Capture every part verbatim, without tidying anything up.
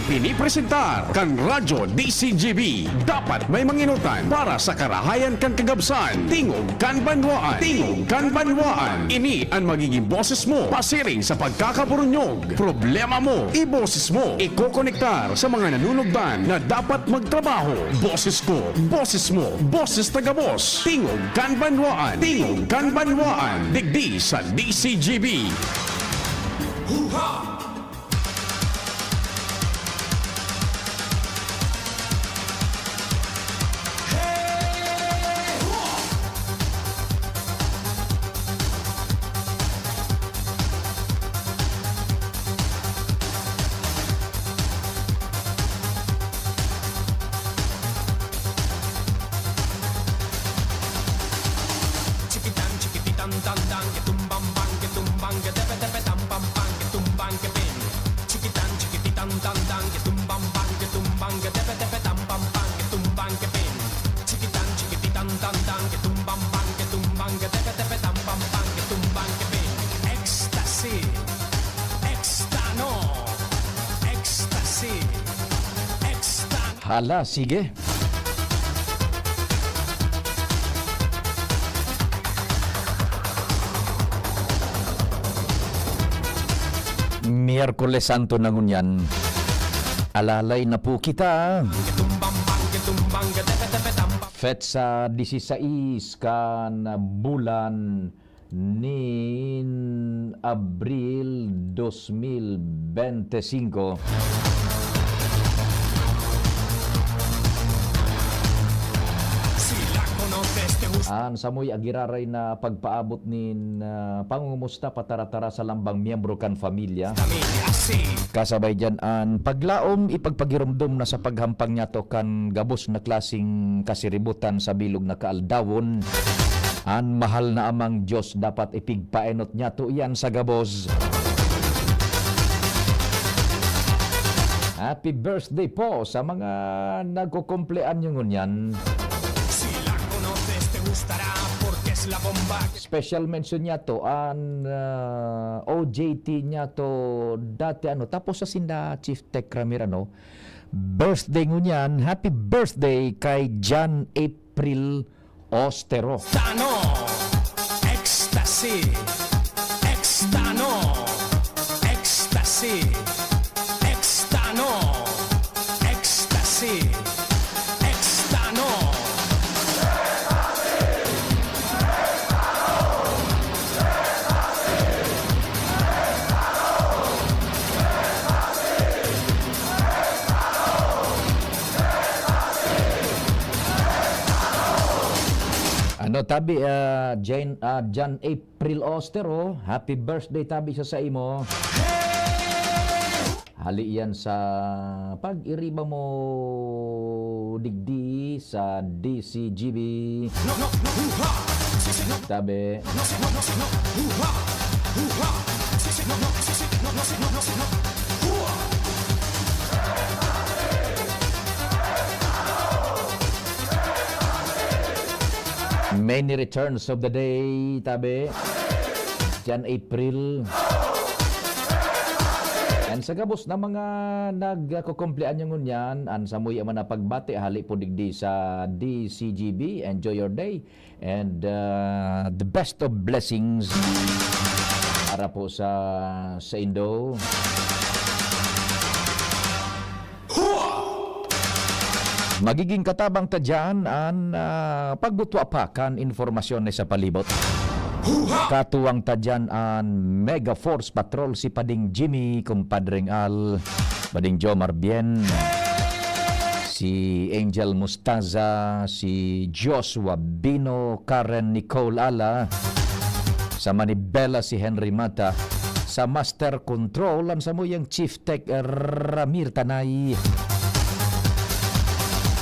Pinipresentar kan Radyo D C G B. Dapat may manginutan para sa karahayan kan kagabsan. Tingog kan banwaan. Tingog kan banwaan. Ini an magiging boses mo pasiring sa pagkakaburunyog. Problema mo, iboses mo. Ikokonektar sa mga nanunugdan na dapat magtrabaho. Boses ko, boses mo, boses taga-boss. Tingog kan banwaan. Tingog kan banwaan. Digdi sa D C G B. Huha! Chikitan, chikititan, tan, tan, ke tumbang, bang, ke tumbang, ke tepe, tepe, tam, pam, pam, ke tumbang, ke ping. Chikitan, chikititan, tan, tan, ke tumbang, bang, ke tumbang, ke tepe, tepe, tam, pam, pam, ke tumbang, ke ping. Chikitan, chikititan, tan, tan, ke tumbang, bang, ke tumbang, ke tepe, tepe, tam, pam, pam, ke tumbang, ke ping. Ecstasy, extano, ecstasy, extano. Hala, sige. Miyerkules Santo na ngunyan. Alalay na po kita. Petsa disisais kan bulan nin Abril dos mil bente singko. An samoy giraray na pagpaabot nin, ah, pangungumusta patara-tara sa lambang miyembro kan pamilya. Kasabay diyan an paglaom, ipagpagiromdom na sa paghampang niyato kan gabos na klaseng kasiributan sa bilog na kaaldawon. An mahal na Amang Dios dapat ipigpaenot niyato iyan sa gabos. Happy birthday po sa mga nagkukumpleanyo ngunyan. Special mention niyato an, ah, O J T niyato dati, ano, tapos sa sinda Chief Tech Ramir, ano, birthday ngunyan. Happy birthday kay John April Ostero. Tano, ecstasy, extano, ecstasy, extano, ecstasy, extano. Ano, tabi, ah, Jane, ah, John April Ostero, happy birthday tabi sa saimo. Hali yan sa pag-iriba mo digdi sa D C G B. Tabi. Many returns of the day, tabi. Diyan April. And sa gabos na mga nagkukumpleanyo ngunyan, an samuya man na pagbati, hali po digdi sa D C G B. Enjoy your day. And, uh, the best of blessings para po sa, sa Indo. Magiging katabang ta diyan an, ah, pagbutwa pa kan impormasyon na sa palibot. Katuwang ta diyan an Mega Force Patrol, si Pading Jimmy, Kumpadring Al, Pading Jomar Bien, si Angel Mustaza, si Joshua Bino, Karen Nicole Ala, sa Manibela si Henry Mata, sa Master Control, an samuyang Chief Tech, eh, Ramir Tanay.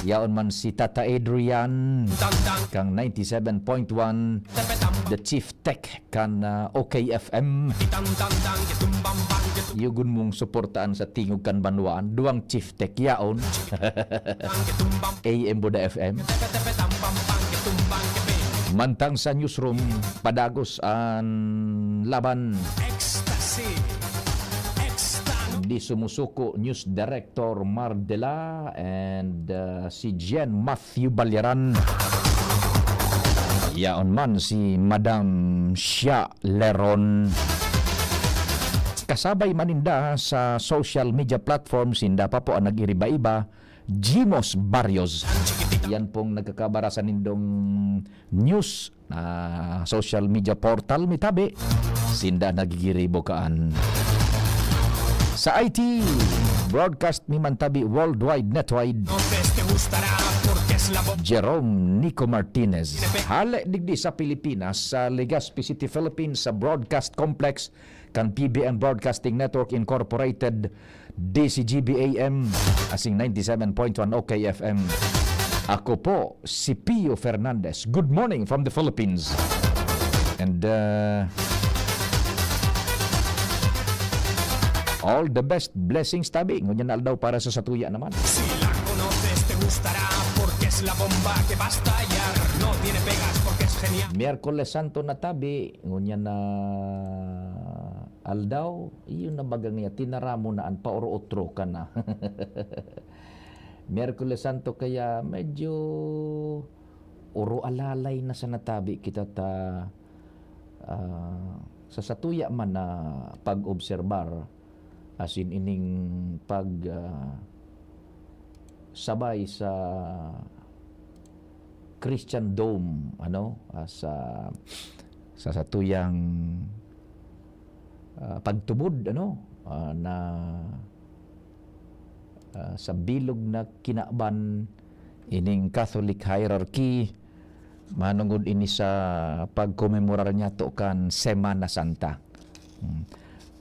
Yaon man si Tata Adrian, kang ninety-seven point one, the Chief Tech kan, ah, O K F M. Yugon mong suportaan sa tingog kan banwaan, duwang Chief Tech yaon. A M Buda F M. Mantang sa newsroom, padagos an laban. Ecstasy. Ecstasy. Di Sumusuko, News Director Mardela, and, uh, si Jen Matthew Balyaran. Yaon man si Madam Shia Leron. Kasabay man ninda sa social media platforms, sinda pa po ang nag-iriba-iba, Jimos Barrios. Yan pong nagkakabara sa nindong news na social media portal mi tabi. Sinda nagigiribo kaan. Sa I T, broadcast mi man tabi worldwide netwide. Jerome Nico Martinez. Hale digdi sa Pilipinas, sa Legazpi City, Philippines, sa Broadcast Complex kan P B N Broadcasting Network Incorporated, D C G B A M, asing ninety-seven point one O K F M. Ako po si Pio Fernandez. Good morning from the Philippines. And, uh, all the best blessings tabi. Ngunyan na aldaw para sa satuya naman. Si la conoces, te gustará, porque es la bomba que va a estallar. No tiene pegas, porque es genial. Miyerkules Santo na tabi, ngunyan na aldaw, iyo na baga niya, tinara mo na an paoro-otro ka na. Miyerkules Santo kaya medyo oro alalay na sa natabi kita ta, ah, sa satuya man na pag-obserbar, as in ining pag, ah, sabay sa Christian Dome, ano, ah, sa, sa satuyang, ah, pagtubod, ano, ah, na, ah, sa bilog na kinaban ining Catholic hierarchy, manungod ini sa pagkomemorar niyato kan Semana Santa. Hmm.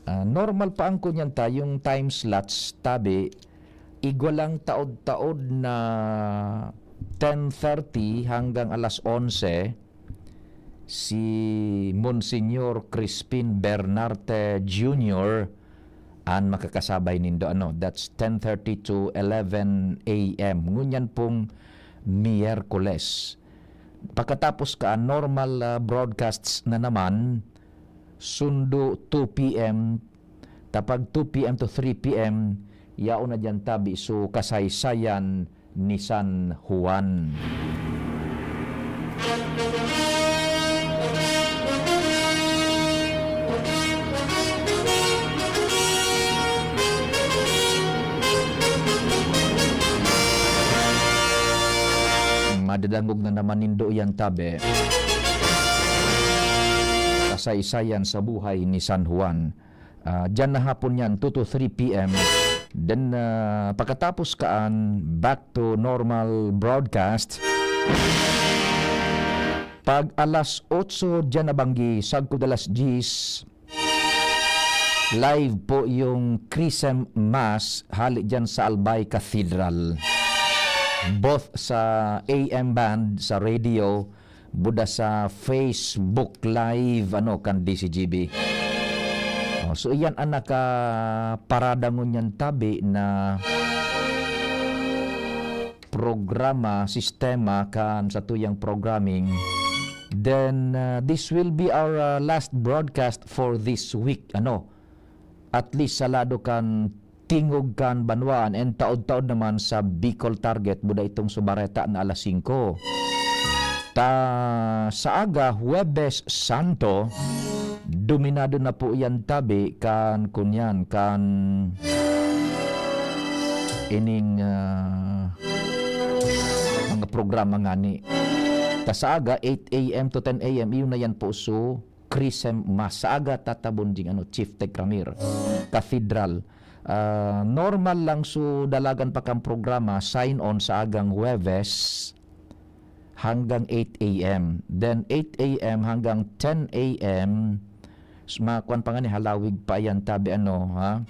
Ah, normal pa ang kunyan ta, yung time slots, tabi, igwa lang taod-taod na ten thirty hanggang alas onse, si Monsignor Crispin Bernarte Junior an makakasabay nindo, ano, that's ten thirty to eleven A M. Ngunyan pong Miyerkules. Pakatapos ka, normal, ah, broadcasts na naman, sundo two P M, tapag two P M to three P M, yaon na diyan tabi so kasaysayan ni San Juan. Madadangog na naman nindo yan, tabi. Kasaysayan sa buhay ni San Juan. Ah, diyan na hapon yan, two to three P M. Then, ah, pagkatapos kaan, back to normal broadcast. Pag alas otso diyan nabanggi, sagkod alas diyes, live po yung Chrism Mass hali diyan sa Albay Cathedral. Both sa A M band, sa radio, buda sa Facebook Live, ano, kan D C G B. Oh, so, iyan ang nakaparada ngunyan tabi na programa, sistema kan satuyang programming. Then, uh, this will be our, uh, last broadcast for this week. Ano, at least sa lado kan tingog kan banwaan, and taod-taod naman sa Bicol Target, buda itong Subareta na alas singko. Ta, sa aga, Huwebes Santo, dominado na po yan tabi kan, kunyan, kan ining, ah, mga programa ngani. Ta sa aga, eight A M to ten A M, iyon na yan po so Chrism Mass. Sa aga, tatabon ding, ano, Chief Tecramir, Cathedral. Ah, normal lang so dalagan pa kan programa, sign on sa agang Huwebes hanggang eight A M. Then eight A M hanggang ten A M, s-, makuan pa nga ni, halawig pa yan, tabi, ano, ha?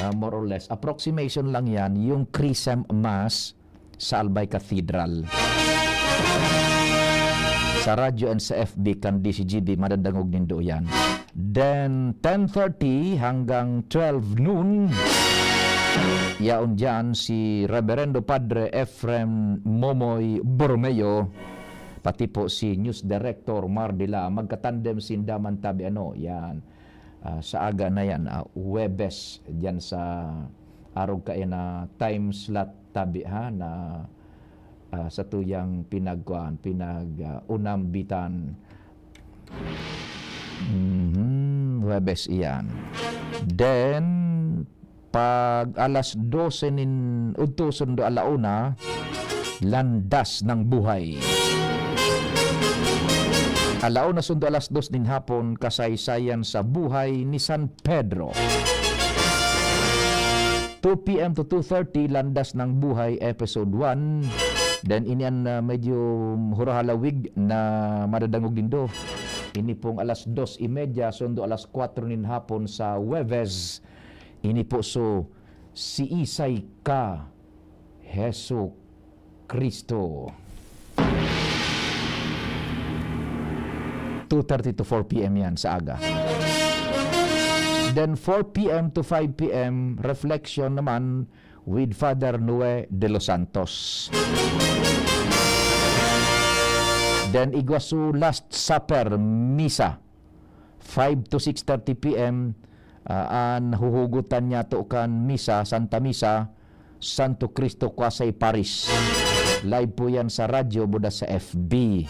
Ah, more or less. Approximation lang yan, yung Chrism Mass sa Albay Cathedral. Sa radyo and sa F B kan D C G B, madadangog nindo yan. Then, ten thirty hanggang twelve noon, yaon diyan si Reverendo Padre Efrem Momoy Borromeo, pati po si News Director Mar Dila. Magkatandem sinda man tabi, ano, yan. Ah, sa aga na yan, ah, Huwebes, diyan sa arog kaina time slot tabi, ha, na, ah, sa tuyang pinagkuan, pinag, ah, unambitan. Mhm, Huwebes iyan. Then, pag alas dose nin udto sundo ala una, Landas ng Buhay. Ala una sundo alas dos nin hapon, kasaysayan sa buhay ni San Pedro. Two p m to two thirty, Landas ng Buhay, Episode one. Then, ini an, ah, medyo hurahalawig na madadangog nindo. Ini pong alas dos y media, sundo alas kwatro nin hapon sa Huwebes. Ini po so, Siisay Ka, Jesu Cristo. Two thirty to four p m yan sa aga. Then four p m to five p m, reflection naman with Father Noe de los Santos. Then igwa su Last Supper, Misa. Five to six thirty p m, ah, an huhugotan niyato kan misa, Santa Misa, Santo Cristo Quasi Parish. Live po yan sa radyo, buda sa F B.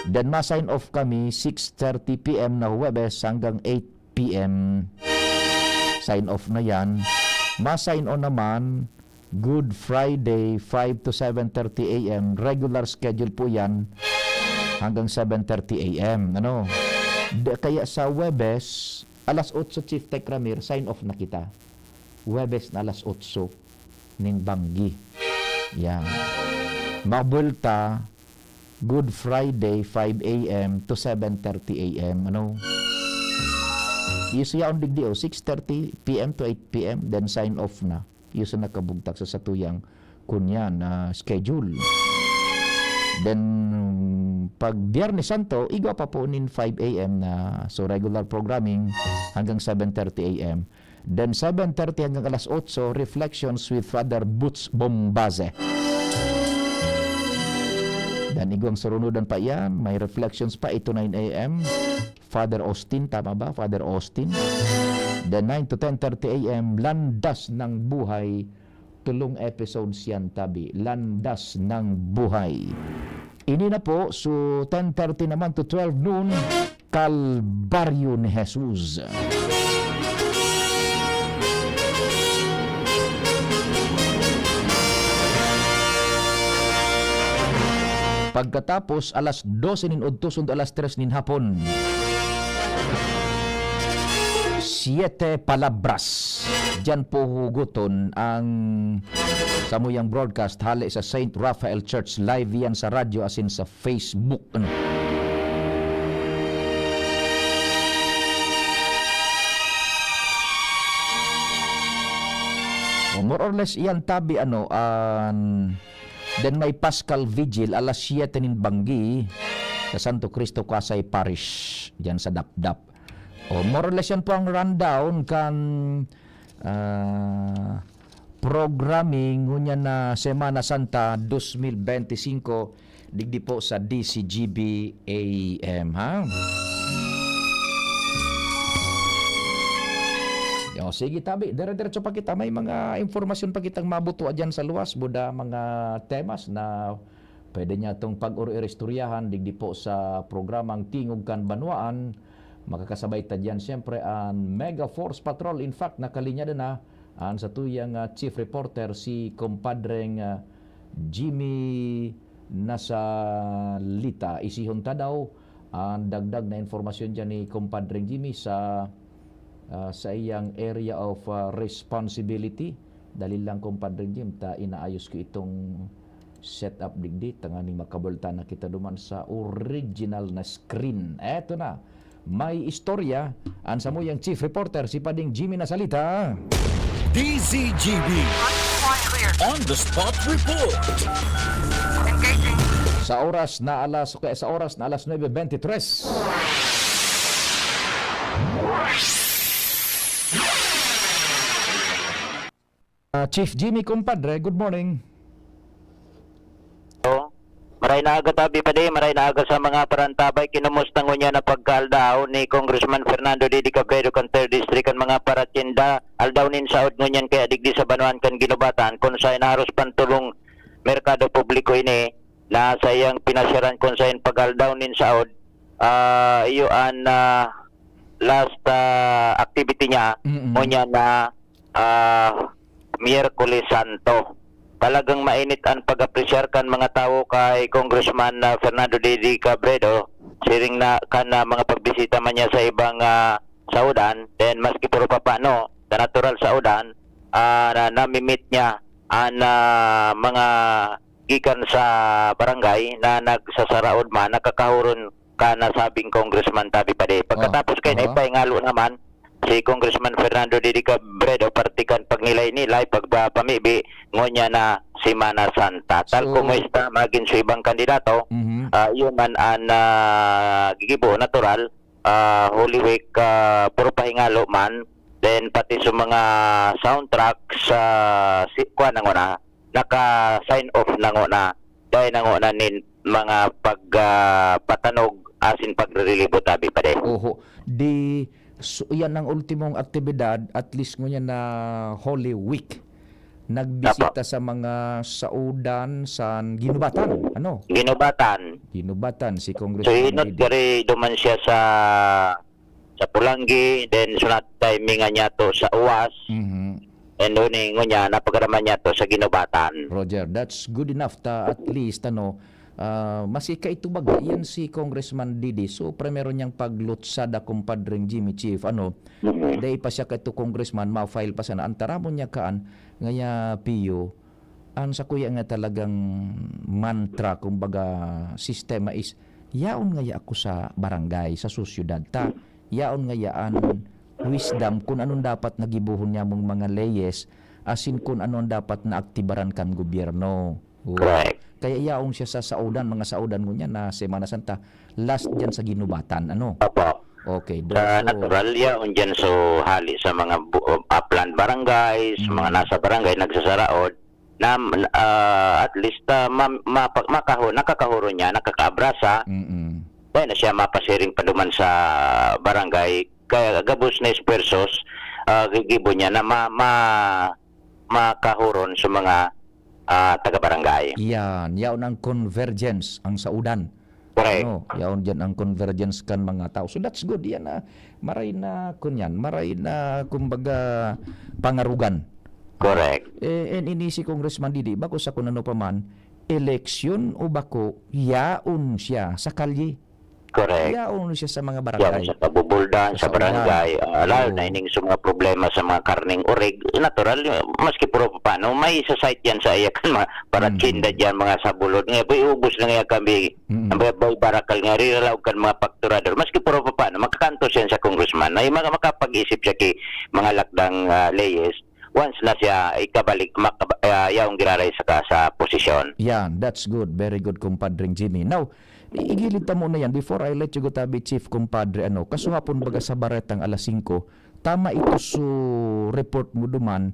Then, ma-sign off kami, six thirty p m na Huwebes hanggang eight p m. Sign off na yan. Ma-sign on naman, Good Friday, five to seven thirty a m. Regular schedule po yan hanggang seven thirty a m. Ano? Da, kaya sa Huwebes, alas otso, Chief Tech Ramir, sign off na kita. Huwebes na alas otso nin banggi. Yan. Mabulta, Good Friday, five a m to seven thirty a m. Ano? Iyo siya on digdi, oh, six thirty p m to eight p m, then sign off na. Iyo sa nakabugtak sa satuyang kunyan na schedule. Then, pag Biyernes Santo, igwa pa po nin five a m na, so, regular programming hanggang seven thirty a m. Then, seven thirty hanggang alas otso, Reflections with Father Boots Bombaze. Then, igwang surunudan pa iyan, may Reflections pa, eight to nine a m. Father Austin, tama ba? Father Austin. Then, nine to ten thirty a m, Landas ng Buhay, tulong episodes yan, tabi. Landas ng Buhay. Ini na po, so ten thirty naman to twelve noon, Kalbaryo ni Jesus. Pagkatapos, alas dose nin udto, sundo alas tres nin hapon. Siete Palabras. Diyan po huguton ang samuyang broadcast hale sa Saint Raphael Church. Live yan sa radyo asin sa Facebook. Ano? O, more or less, iyan tabi, ano, an, then may Paschal Vigil, alas siyete nin banggi, sa Santo Cristo Quasi Parish, diyan sa Dapdap. O, more or less, yan po ang rundown kan, ah, programming ngunyan na Semana Santa dos mil benti singko, digdi po sa D C G B A M, ha? Yo, sige, tabi, dire-diretso pa kita. May mga impormasyon pa kitang mabutua dyan sa luwas, buda mga temas na pwede niya itong pag-uri-istoryahan, digdi po sa programang Tingog kan Banwaan. Makakasabay ta dyan, siyempre, ang Mega Force Patrol. In fact, nakalinya na an satuyang, ah, chief reporter, si Compadreng, ah, Jimmy Nasalita. Isihon ta daw an dagdag na impormasyon dyan ni Compadreng Jimmy sa, ah, sa iyang area of, ah, responsibility. Dali lang, Compadreng Jim, ta inaayos ko itong setup digdi, tanganing makabulta na kita duman sa original na screen. Eto na, may istorya an samuyang chief reporter, si Pading Jimmy Nasalita. D Z G B on the spot report. Sa oras na alas, okay, sa oras na alas nuebe bentitres. Ah, Chief Jimmy, compadre, good morning. Hello. Maray na aga tabi pa di, maray na aga sa mga parantabay. Kinumusta ngunyan na pagkaaldaw ni Congressman Fernando Didi Cabredo kan Third District kan mga paratyenda? Aldaw nin saod ngunyan kaya digdi sa banwaan kan Ginubatan, kun saen haros pantulong merkado publiko ini na saiyang pinasyaran kun saen pag-aldaw nin saod, ah, iyo an, ah, last, ah, activity niya, Mm-mm. ngunyan na, ah, Miyerkules Santo. Talagang mainit an pag-apresyar kan mga tawo kay Congressman, ah, Fernando Didi Cabredo, siring na kan, ah, mga pagbisita man niya sa ibang, ah, saodan, then maski puro papano, sa natural saodan, ah, na nami-meet niya an, ah, mga gikan sa barangay na nagsasaraod man, nakakahuron ka nasabing congressman, tabi pa di. Pagkatapos kay aha. Naipahingalo naman si Congressman Fernando Didi Cabredo, parte kan pagnilay-nilay, pagpapamibi, ngunyan na Semana Santa. Tal So, kumusta magin sa ibang kandidato, mhm. Ah, iyo man an, ah, gigibo, natural, ah, Holy Week, ah, puro pahingalo man, then pati sa mga soundtrack sa si, kuwan na nguna, naka-sign off na nguna, dahil na nguna nin mga pag, ah, patanog asin pagrirelibo tabi pa di. Oho. Di, so, yan ang ultimong aktibidad, at least ngunyan na Holy Week. Nagbisita Apo. Sa mga saodan sa Ginubatan, ano? Ginubatan. Ginubatan, si Congressman So, hinot Didi. Gari duman siya sa, sa Pulanggi, then sunat timing nga niya to sa Uwas. Mhm. And uni, ngunya, napagaraman niya to sa Ginubatan. Roger, that's good enough ta at least, ano, ah, maski kaito baga, yan si Congressman Didi. So, primero niyang paglutsada, kumpadreng Jimmy Chief, ano, Mhm. dai pa siya kaito congressman, ma-file pa sana. Ang taramon niya kaan, ngaya Pio, ang sakuya nga talagang mantra, kumbaga, sistema is, yaon ngaya ako sa barangay, sa sosyedad ta. Yaon ngaya an wisdom kun anong dapat na gibohon nyamong mga leyes, asin kun ano an dapat na aktibaran kan gobyerno. Oo. Correct. Kaya yaon siya sa saodan, mga saodan ngunyan na Semana Santa, last diyan sa Ginubatan, ano? Opo. Okay, Sa doon so natural, yaon diyan so hali sa mga bu-, upland barangays, mga Mm. nasa barangay, nagsasaraod, na, ah, at least, ah, ma-, mapa-, makaho-, nakakahuron niya, nakakaabrasa. Mm. Dahil na siya mapasiring pa duman sa barangay, kaya gabos na esfuerzos, ah, gigibo niya na ma-, ma-, makahuron sa mga, ah, taga-barangay. Yan, yaon ang convergence, ang saudan. Correct. Ano, yaon diyan ang convergence kan mga tao. So that's good. Yan, ah, maray na, kunyan, maray na, kumbaga, pangarugan. Correct. Eh, and ini si Congressman Didi, bako sa kun ano pa man, eleksyon o bako, yaon siya sa kalye. Correct. Yaon siya sa mga Yaon barangay. sa kabubuldan, Sa sa saudan. barangay, ah, lalo Oo. na ining sa mga problema sa mga karneng orig, natural, maski puro paano, may isa-cite yan sa iya kan mga paratinda Mm. diyan, mga sabulod. Nga, boy, ubos na nga kami, Mm. ang bay, bay barakal nga, riralaog kan mga pakturador. Maski puro paano, makakantos yan sa congressman. Ay, maka-, makapag-isip siya ki mga lakdang, ah, leyes. Once na siya ikabalik, makaba-, ah, yaong giraray sa ka-, sa posisyon. Yan, that's good. Very good, kumpadreng Jimmy. Now, i-, igilid ta muna yan. Before I let you go, tabi, Chief, kumpadre, ano, kasuhapon baga sa baretang alas singko, tama ito su report mo duman,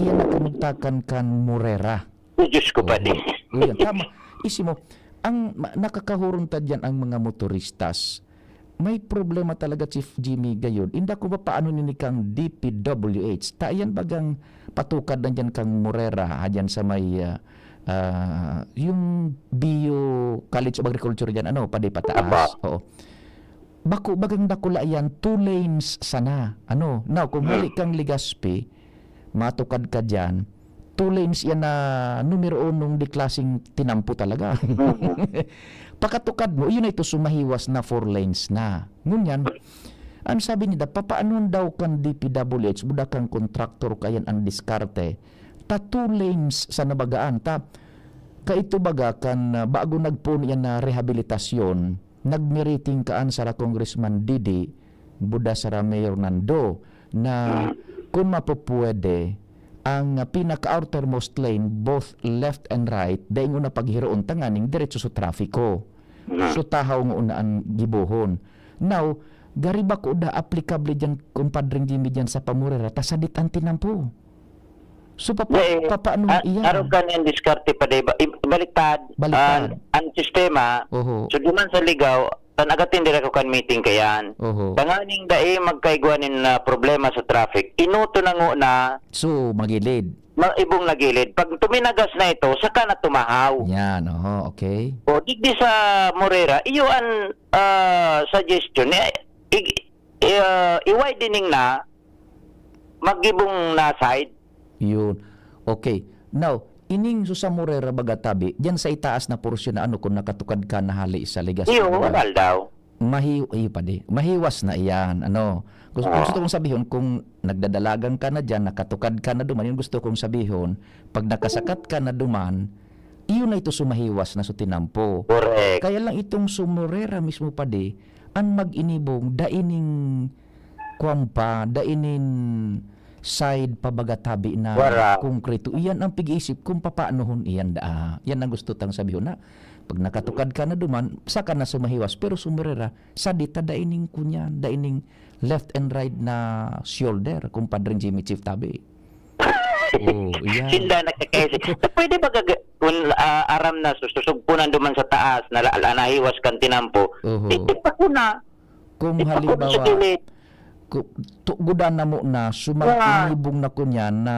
iyan na kamugtakan kan Morera. Oh, Diyos ko, Oo. padi. Oh, yan, tama. Isi mo, ang ma-, nakakahuron ta diyan ang mga motoristas. May problema talaga, Chief Jimmy, gayod. Inda ko ba paano nini kang D P W H? Ta iyan bagang patukad na diyan kang Morera, ha, diyan sa may, ah, ah, yung B U College of Agriculture diyan, ano, padi pataas. Apa. Oo. Bako bagang dakula iyan, two lanes sana. Ano? Now, kung Hmm. hali kang Legazpi, matukad ka diyan, two lanes iyan na numero unong di klaseng tinampo talaga. Mhm. Pakatukad mo, iyon na ito sumahiwas na four lanes na. Ngunyan, ang sabi nila, papaanon daw kan D P W H, buda kang kontraktor, kayan ang diskarte. Ta two lanes sa nabagaan. Ta, kaito baga kan, ah, bago nagpoon iyan na rehabilitasyon, nagmiriting kaan sara Congressman Didi, buda sara Mayor Nando, na kung mapupwede, ang, ah, pinaka-outermost lane, both left and right, dai ngona paghiroon tanganing diretso sa trafiko. Mm. So, tahaw ngona an gibohon. Now, gari bako da applicable diyan, kumpadreng Jimmy, diyan sa Pamorera, ta sadit an tinampo. So, papa-, Dai, papaano a-, iyan? Arog ka na yung diskarte pa, di ba? I-, baliktad. Baliktad. An, an sistema, Oho. So, duman sa Ligao, tan agatin dira ko kan meeting kayan. Oho. Tanganing dai magkaigwa nin, ah, problema sa traffic. Inuto na ngo na So, magilid. ma-, ibong nagilid. Pag tuminagas na ito, saka na tumahaw. Yan, oho, okay. O, digdi sa Morera, iyo an, ah, suggestion. Eh, ig-, eh, ah, i-widening na, magibong na side. Yun. Okay. Now, ining so sa Morera baga tabi, diyan sa itaas na porsyon na ano, kung nakatukad ka na hali sa Legazpi, Iyo, baga, wala daw. mahi-, iyo pa di. Mahiwas na iyan, ano. Gusto, Oo. gusto kong sabihon, kung nagdadalagan ka na diyan, nakatukad ka na duman, yun gusto kong sabihon, pag nakasakat ka na duman, iyon na ito sumahiwas na so tinampo. Correct. Kaya lang itong so Morera mismo pa di, an mag-inibong, dai nin kwan pa, dai nin side pa baga tabi na Wala. konkreto. Iyan ang pig-iisip kung papaanohon iyan daa. Yan ang gusto tang sabihon na pag nakatukad ka na duman, saka na sumahiwas. Pero so Morera, sa dita, dai nin kunyan, dai nin left and right na shoulder, Compadre Jimmy Chief tabi. Oo, iyan. Sinda nagkakaisi. Pwede ba gaga-, kung, ah, aram na sus-, susugpunan duman sa taas, na la-, la-, nahiwas kan tinampo, Oho. itipa ko na. Kung Ito, halimbawa, kung sa kilid. ku-, tugudan na mo na, sumang Nga. inibong na kunyan na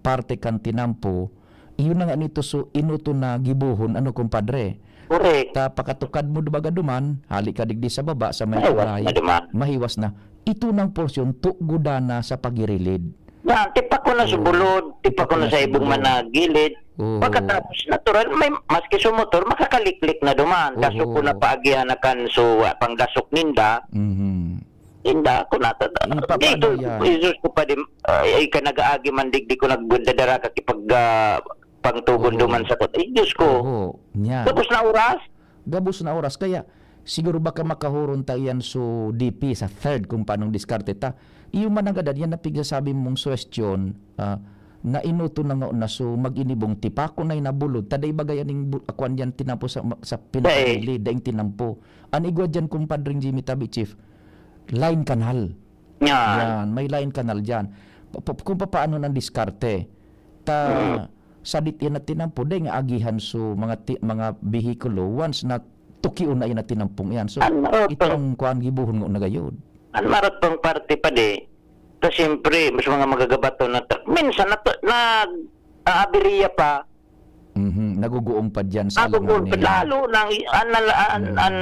parte kan tinampo, iyon na nga nito, so, inuto na gibohon, ano, kumpadre? Correct. Ta pakatukad mo, baga duman, hali ka digdi sa baba, sa may Ay, wala tulay, na duman. mahiwas na. Ito nang porsyon, tugudan na sa pagirilid. Yan, tipa ko na sa Oo. bulod, tipa Tipa ko ko na na sa sa ibong bulod. managilid. Oo. Pagkatapos, natural, may, maski sa motor, makakaliklik na duman. Kaso Oo. kung napaagihan na kan so, ah, pangdasok ninda, Mhm. ninda, kung nata-, Yung papaano dito, yan? Jesus ko pa din, ay, ay, ka nag-aagi man, digdi ko nagdadara ka kipag, ah, pangtugon Oo. duman sa kot-, ay, Diyos ko. Oo. Yan. Tapos na oras? Gabos na oras. Kaya, siguro baka makahuron ta iyan so D P sa third kung paanong diskarte ta. Iyo man ang gadan, yan na pigsasabi mong suwestyon, ah, na inuto na nga na so mag-inibong tipako na inabulod. Ta dai bagay aning bu-, akuan diyan tinampo sa, sa pinakagilid, daing tinampo. An igwa diyan, Compadre Jimmy tabi, Chief, line canal. Yan. Yan, may line canal diyan. Pa-, pa-, kung papaano nang diskarte. Ta, Mm. sadit yan na tinampo, dai nga agihan so mga ti-, mga behikulo, once na tukion na yan na tinampong yan. So, Ano, ito to? ang kuan, gibohon ngo na gayod. An marat pang parte pa di, ta siyempre, mas mga magagabato na truck. Minsan, nat-, nag-aabiriya pa. Mhm, naguguong pa diyan sa Naguguong pa, alanganin. Lalo nang i-, an, an, an, Mm. an,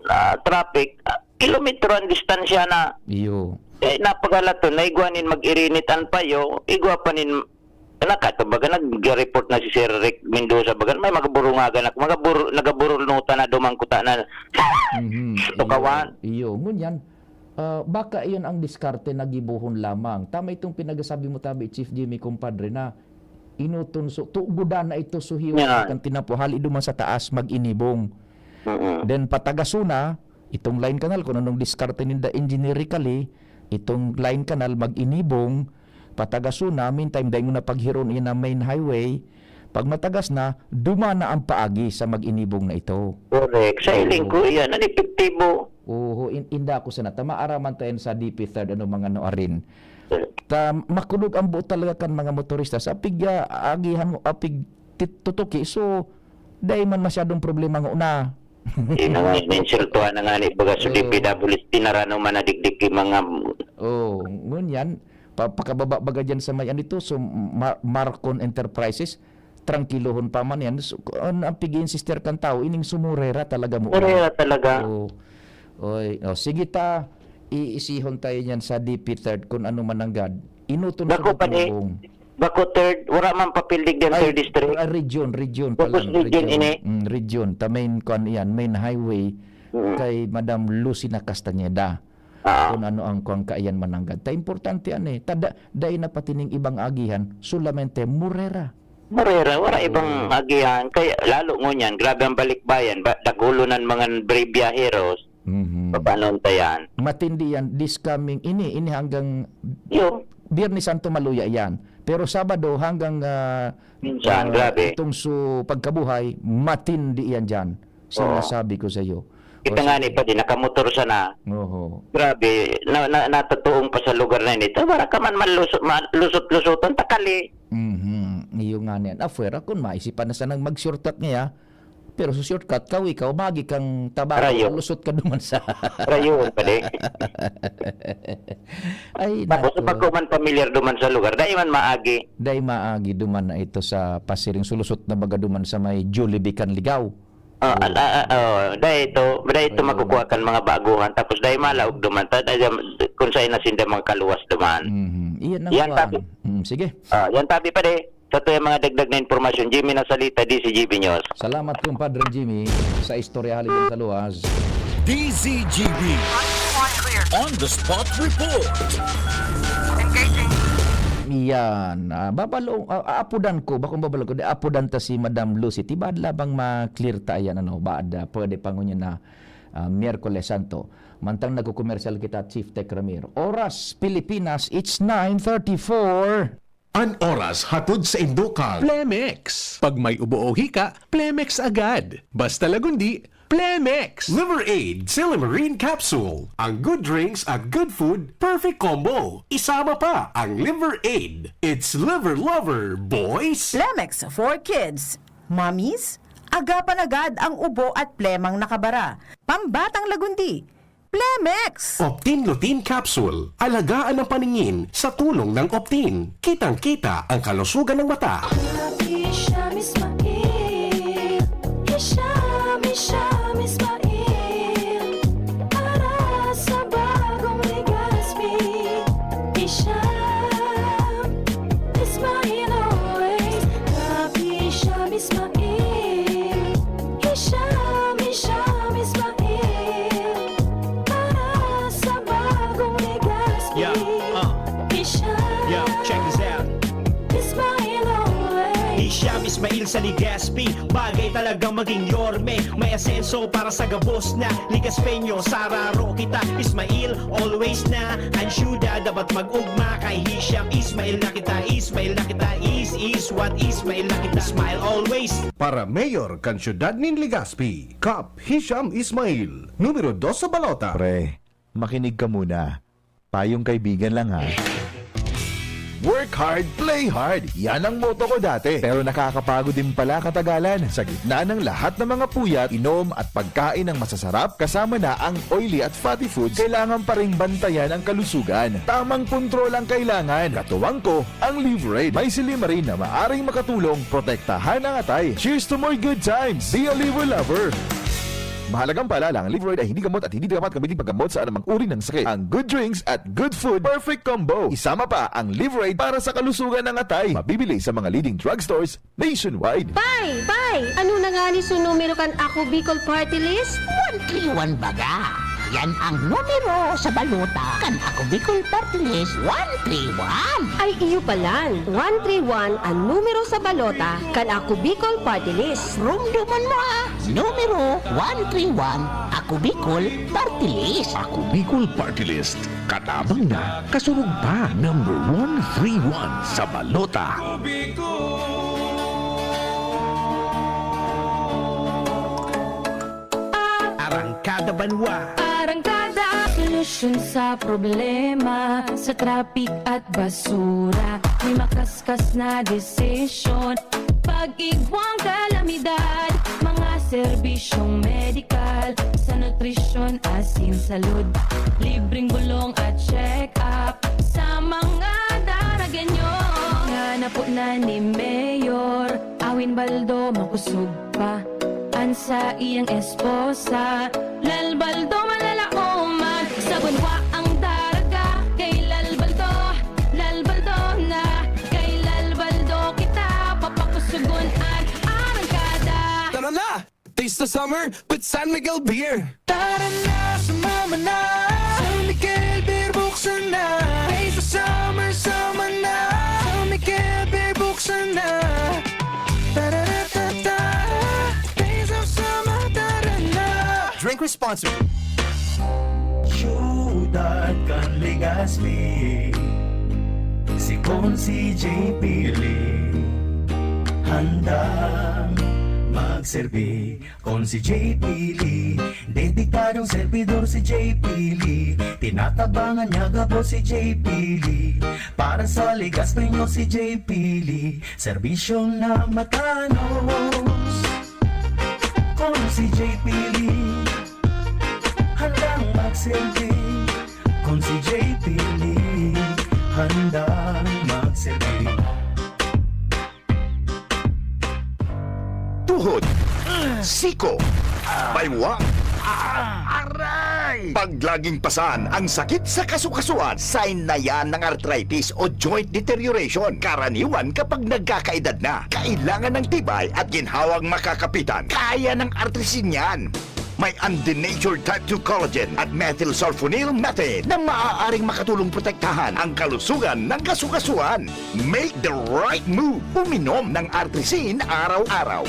ah, traffic, ah, kilometro ang distansya na. Iyo. Eh, napagalaton na igwa nin mag-irinit an payo, igwa pa nin, naka-, kumbaga, nag-report na si Sir Rick Mendoza, baga, may mga burungagan ako, mga bur-, nagaburulnutan na dumangkuta na Mhm, tukawan. Iyo, iyo. Ngunyan, ah, baka iyon ang diskarte na gibohon lamang. Tama itong pinagsasabi mo, tabi, Chief Jimmy, kumpadre, na inuton so, tugudan na ito, so hiwa Yan. kan tinapo, hali duman sa taas, mag-inibong. Mm-mm. Then, patagaso na, itong line canal, kung anong diskarte ninda engineerically, itong line canal, mag-inibong, patagaso na, meantime, dai mo na paghiron iyan na main highway. Pag matagas na, duman na ang paagi sa mag-inibong na ito. Correct. Sa hiling Oo. ko, iyan, an epektibo. Oo, in-, inda ko sana. Ta maaraman tayo sa D P third, ano, mga ano, arin. Ta makulog ang buot talaga kan mga motorista. Sa pig, ah, agihan mo, ah, pig tit-, tutuki. So, dai man masyadong problema nga una. Yun na nga, insultuhan na nga ni baga sa Oo. D P W S, tinarano man na digdig yung mga Oh, ngunyan, pa-, pakababa baga dyan sa may ano ito, so, Ma-, Marcon Enterprises, trangkilohon pa man yan. So, ang, ang pig-i-insister kan tao, ining sumurera talaga mo. Sumurera talaga. Oo. Oy, oh, sige ta, iisihon tayo niyan sa D P third kung ano man nanggad. Inuton sa Dako pa ni, Butulong. Bako third, wala man papildig din Ay, third district. Ah, region, region Focus pala, region region. ini. Mm, region. Ta main, kuan iyan, main highway Mm. kay Madam Lucina Castañeda. Ah. Kung ano ang kuan kaiyan mananggad. Ta importante yan eh. Ta da-, dai na pati ning ibang agihan, solamente Morera. Morera, wala Oo. ibang agihan. Kaya lalo ngunyan, grabe ang balikbayan. Ba, dagulo ng mga brave viajeros. Mhm. Papanon ta yan? Matindi yan this coming, ini, ini hanggang Yo. Biyernes Santo maluya yan. Pero Sabado hanggang, ah, Minsan, ah, grabe. itong su-, pagkabuhay, matindi yan dyan. Oo. Sinasabi ko sa iyo. Kita nga ni pa din, nakamotor sana. Oho. Grabe, na, na, natotoong pa sa lugar na ini. Ito, wala ka man maluso-, malusot-lusotan, takali. Mhm. Iyo nga niyan. Afwera, kung maisipan na sanang mag-shortcut niya, pero sa shortcut ka, ikaw, magi kang Tabaco, Rayo. Lusot ka duman sa Rayo, pwede. Ay, tapos, naku. Pag ko man pamilyar duman sa lugar, dai man maagi. Dai maagi duman na ito sa Pasiring, sulusot na baga duman sa may Jollibee kan Ligao. Oh, al-, ah, ah, oh, dai ito, dai ito makukuha kan mga baguhan, tapos dai malaog duman, ta-, dai, kung saan na sinda mga kaluwas duman. Mhm. Iyan ang Yan kuwan. Tabi. Mm, sige. Ah, yan tabi pa de. Sa to yung mga dagdag na impormasyon, Jimmy Nasalita, D Z G B News. Salamat, kumpadre Jimmy, sa istorya halin sa luwas. D Z G B. On the spot report. Engaging. Yan. Ah, babalo, ah, aapodan ko, bakong babalo ko, di apodan ta si Madam Lucy. Tibaad labang ma-clear ta yan, ano, baad, ah, pwede pa ngunyan na, ah, Miyerkules Santo. Mantang nagkukomersyal kita, Chief Tech Ramir. Oras, Pilipinas, it's nine thirty-four. An oras hatod sa indo kan Plemex. Pag may ubo o hika, Plemex agad. Basta lagundi, Plemex. Liver Aid, Silymarin Capsule. Ang good drinks at good food, perfect combo. Isama pa ang Liver Aid. It's Liver Lover, boys! Plemex for kids. Mommies, agapan agad ang ubo at plemang nakabara. Pambatang lagundi. Plemex! Optin Lutein Capsule. Alagaan ang paningin sa tulong ng Optin. Kitang-kita ang kalusugan ng mata. Hisham Ismail. Hisham, Hisham Ismail. Para sa bagong Legazpi. Hisham Ismail always. Hisham Ismail. Hisham, Hisham Ismail. Para sa bagong Legazpi. Yeah, uh. Hisham. Yeah, check this out. Ismail always. Hisham Ismail sa Legazpi. Bagay talagang maging Yorme. May asenso para sa gabos na Legazpeño. Sararo kita, Ismail, always na. Ang syudad dapat mag-ugma. Kay Hisham Ismail na kita, Ismail na kita. Is, is what Ismail na kita. Smile always. Para mayor kan syudad nin Legazpi, Kap Hisham Ismail, numero dos sa balota. Pre, makinig ka muna. Payong kaibigan lang, ha. Work hard, play hard. Yan ang motto ko dati. Pero nakakapagod din pala katagalan. Sa gitna ng lahat ng mga puyat, inom at pagkain ng masasarap, kasama na ang oily at fatty foods, kailangan pa ring bantayan ang kalusugan. Tamang kontrol ang kailangan. Katuwang ko, ang Liveraid. May silymarin na maaring makatulong protektahan ang atay. Cheers to more good times! Be a Liver Lover! Mahalagang paalala, ang Liveraid ay hindi gamot at hindi dapat gamitin paggamot sa anumang uri ng sakit. Ang good drinks at good food, perfect combo. Isama pa ang Liveraid para sa kalusugan ng atay. Mabibili sa mga leading drugstores nationwide. Pay! Pay! Ano na nga ni so numero kan Ako Bicol Party List? One three one baga. Yan ang numero sa balota kan Ako Bicol Party List, one three one. Ay, iyo palan. One three one ang numero sa balota kan Ako Bicol Party List. Rumduman mo, ah! Numero one three one, Ako Bicol Party List. Ako Bicol Party List. Katabang na, kasurog pa. Number one three one sa balota. Arangkada Banwa. Arangkada. Solusyon sa problema, sa traffic at basura. May makaskas na desisyon. Pag-igwang kalamidad, mga serbisyong medikal, sa nutrisyon, asin, salud, libreng bulong at check-up sa mga Daragenyo. Nga napo na ni Mayor Awin Baldo, makusog pa an saiyang esposa, Lal Baldo, malalaoman. Sa banwa ang daraga kay Lal Baldo, Lal Baldo na. Kay Lal Baldo kita papakusugon an arangkada. Tara na! Taste the summer with San Miguel Beer! Tara na, sumama na! San Miguel Beer, buksan na! Taste the summer, sama na! San Miguel Beer, buksan na! Tara-ra-ta-ta! Taste of summer, tara na! Drink responsibly. Siyudad kan Legazpi, si Consi J P Lee. Handang Magserbi kon si J P Lee. Dedikadong servidor si J P Lee. Tinatabangan niya gabos si J P Lee. Para sa ligas ninyo si J P Lee. Serbisyo na matanos. Kon si J P Lee. Handang magserbi. Kon si J P Lee. Handang magserbi. Tuhod, siko, baywang, aray! Pag laging pasan ang sakit sa kasukasuan, sign na yan ng arthritis o joint deterioration. Karaniwan kapag nagkakaedad na, kailangan ng tibay at ginhawang makakapitan. Kaya ng Artrisin yan. May undenatured type two collagen at methylsulfonyl methane na maaaring makatulong protektahan ang kalusugan ng kasukasuan. Make the right move. Uminom ng Artrisin araw-araw.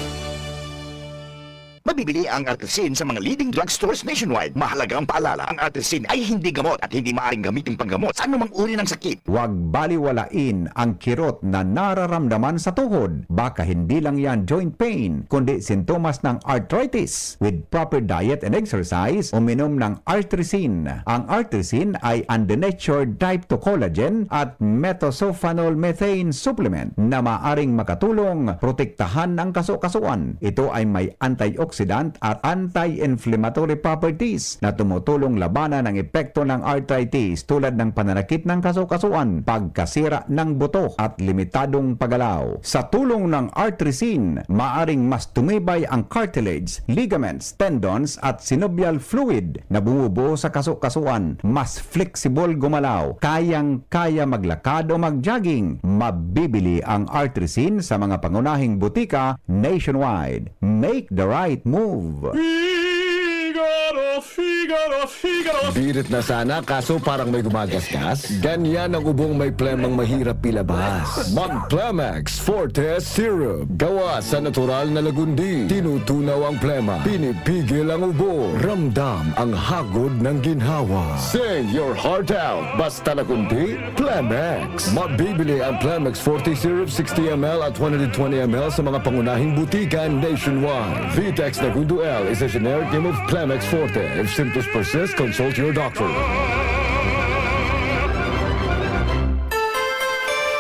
Mabibili ang Artrisin sa mga leading drugstores nationwide. Mahalagang paalala, ang Artrisin ay hindi gamot at hindi maaaring gamitin panggamot sa anumang uri ng sakit. Huwag baliwalain ang kirot na nararamdaman sa tuhod. Baka hindi lang yan joint pain, kundi sintomas ng arthritis. With proper diet and exercise, uminom ng Artrisin. Ang Artrisin ay undenatured type two collagen at methylsulfonyl methane supplement na maaring makatulong protektahan ang kasukasuan. Ito ay may antioxidant at anti-inflammatory properties na tumutulong labanan ang epekto ng arthritis tulad ng pananakit ng kasukasuan, pagkasira ng buto at limitadong paggalaw. Sa tulong ng Artrisin, maaring mas tumibay ang cartilage, ligaments, tendons at synovial fluid na bumubuo sa kasukasuan. Mas flexible gumalaw, kayang-kaya maglakad o mag-jogging. Mabibili ang Artrisin sa mga pangunahing butika nationwide. Make the right move. Figaro, Figaro, Figaro. Birit na sana, kaso parang may gumagasgas. Ganyan ang ubong may plemang mahirap ilabas. Mag Plemex Forte Syrup. Gawa sa natural na lagundi. Tinutunaw ang plema. Pinipigil ang ubo. Ramdam ang hagod ng ginhawa. Sing your heart out. Basta lagundi, Plemex. Mabibili ang Plemex Forte Syrup sixty M L at one hundred twenty M L sa mga pangunahing butika nationwide. Vitex Nagundo L is a generic name of Plemex Forte. If symptoms persist, consult your doctor.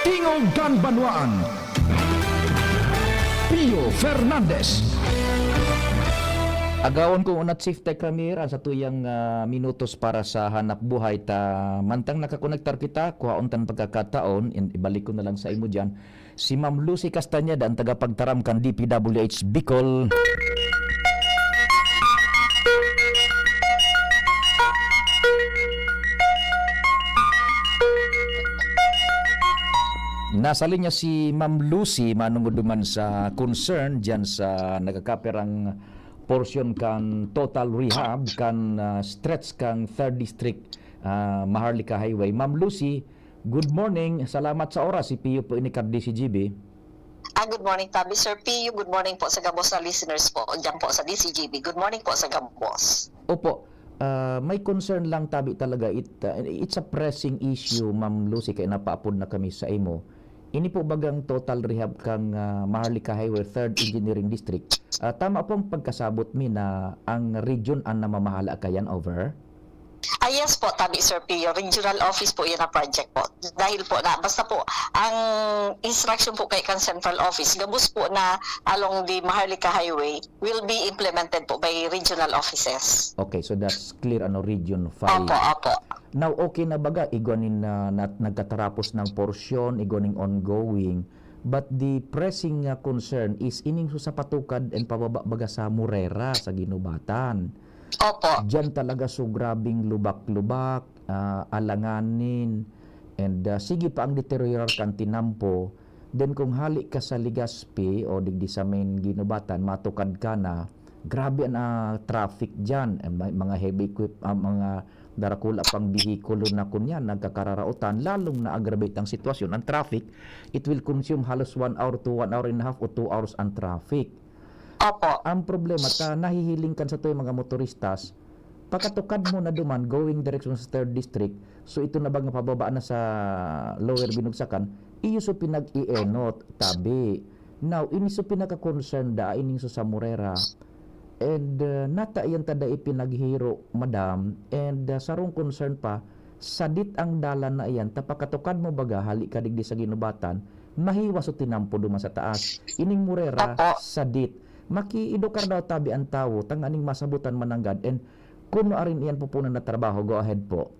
Tingog kan Banwaan, Pio Fernandez. Agawon ko una, Chief Tech Ramir, ang satuyang, ah, minutos para sa hanap buhay ta mantang nakakonektar kita, kuhaon tan pagkakataon, in-, ibalik ko na lang sa imo diyan. Si Ma'am Lucy Castañeda, ang tagapagtaram kan D P W H Bicol. Nasa linya si Ma'am Lucy, manungod duman sa concern diyan sa nagkakaperang portion kan total rehab, kan, ah, stretch kan third District, ah, Maharlika Highway. Ma'am Lucy, good morning. Salamat sa oras. Si Pio po ini kan D C G B. Ah, good morning, Tabi. Sir Pio, good morning po sa gabos na listeners po, diyan po sa D C G B. Good morning po sa gabos. Opo. Ah, may concern lang, Tabi, talaga. It, ah, it's a pressing issue, Ma'am Lucy, kaya napaapod na kami sa imo. Ini po bagang total rehab kan, ah, Maharlika Highway, third Engineering District. Ah, tama po ang pagkasabot mi na ang region ang namamahala kayan, over? Ah, yes po, Tabi, Sir Pio. Regional office po yan na project po. Dahil po na, basta po, ang instruction po kay kan central office, gabos po na along the Maharlika Highway will be implemented po by regional offices. Okay, so that's clear, ano, Region five. Opo, opo. Now, okay na baga, igwa nin, ah, nat-, nagkatarapos ng porsyon, igwa ning ongoing. But the pressing, ah, concern is ining sa patukad and pababa baga sa Morera, sa Guinobatan. Opo. Diyan talaga, so, grabing lubak-lubak, ah, alanganin, and, ah, sige pa ang deteriorar kan tinampo. Then kung hali ka sa Legazpi o digdi sa main Guinobatan, matukad ka na, grabe ang, ah, traffic diyan. Eh, may mga heavy equip-, ah, mga darakula pang behikulo na kunyan, nagkakararaotan, lalong na-aggravate ang sitwasyon. Ang traffic, it will consume halos one hour to one hour and a half o two hours ang traffic. Opo. Ang problema, ta nahihiling kan satuyang mga motoristas, pakatukad mo na duman, going direksyon sa third District, so ito na baga pababa na sa Lower Binugsakan, iyo so pinag-ienot, Tabi. Now, ini so pinaka-concern da, ining so sa Morera. And, uh, nata iyan ta da ipinaghiro, madam. And, uh, sarong concern pa, sadit ang dalan na iyan, ta pakatukad mo baga, hali ka digdi sa Guinobatan, mahiwas o tinampo duman sa taas. Ining Morera, Opo. sadit. Makiedukar daw tabi ang tawo, tanganing masabutan mananggad. And kung arin iyan pupunan na trabaho, go ahead po.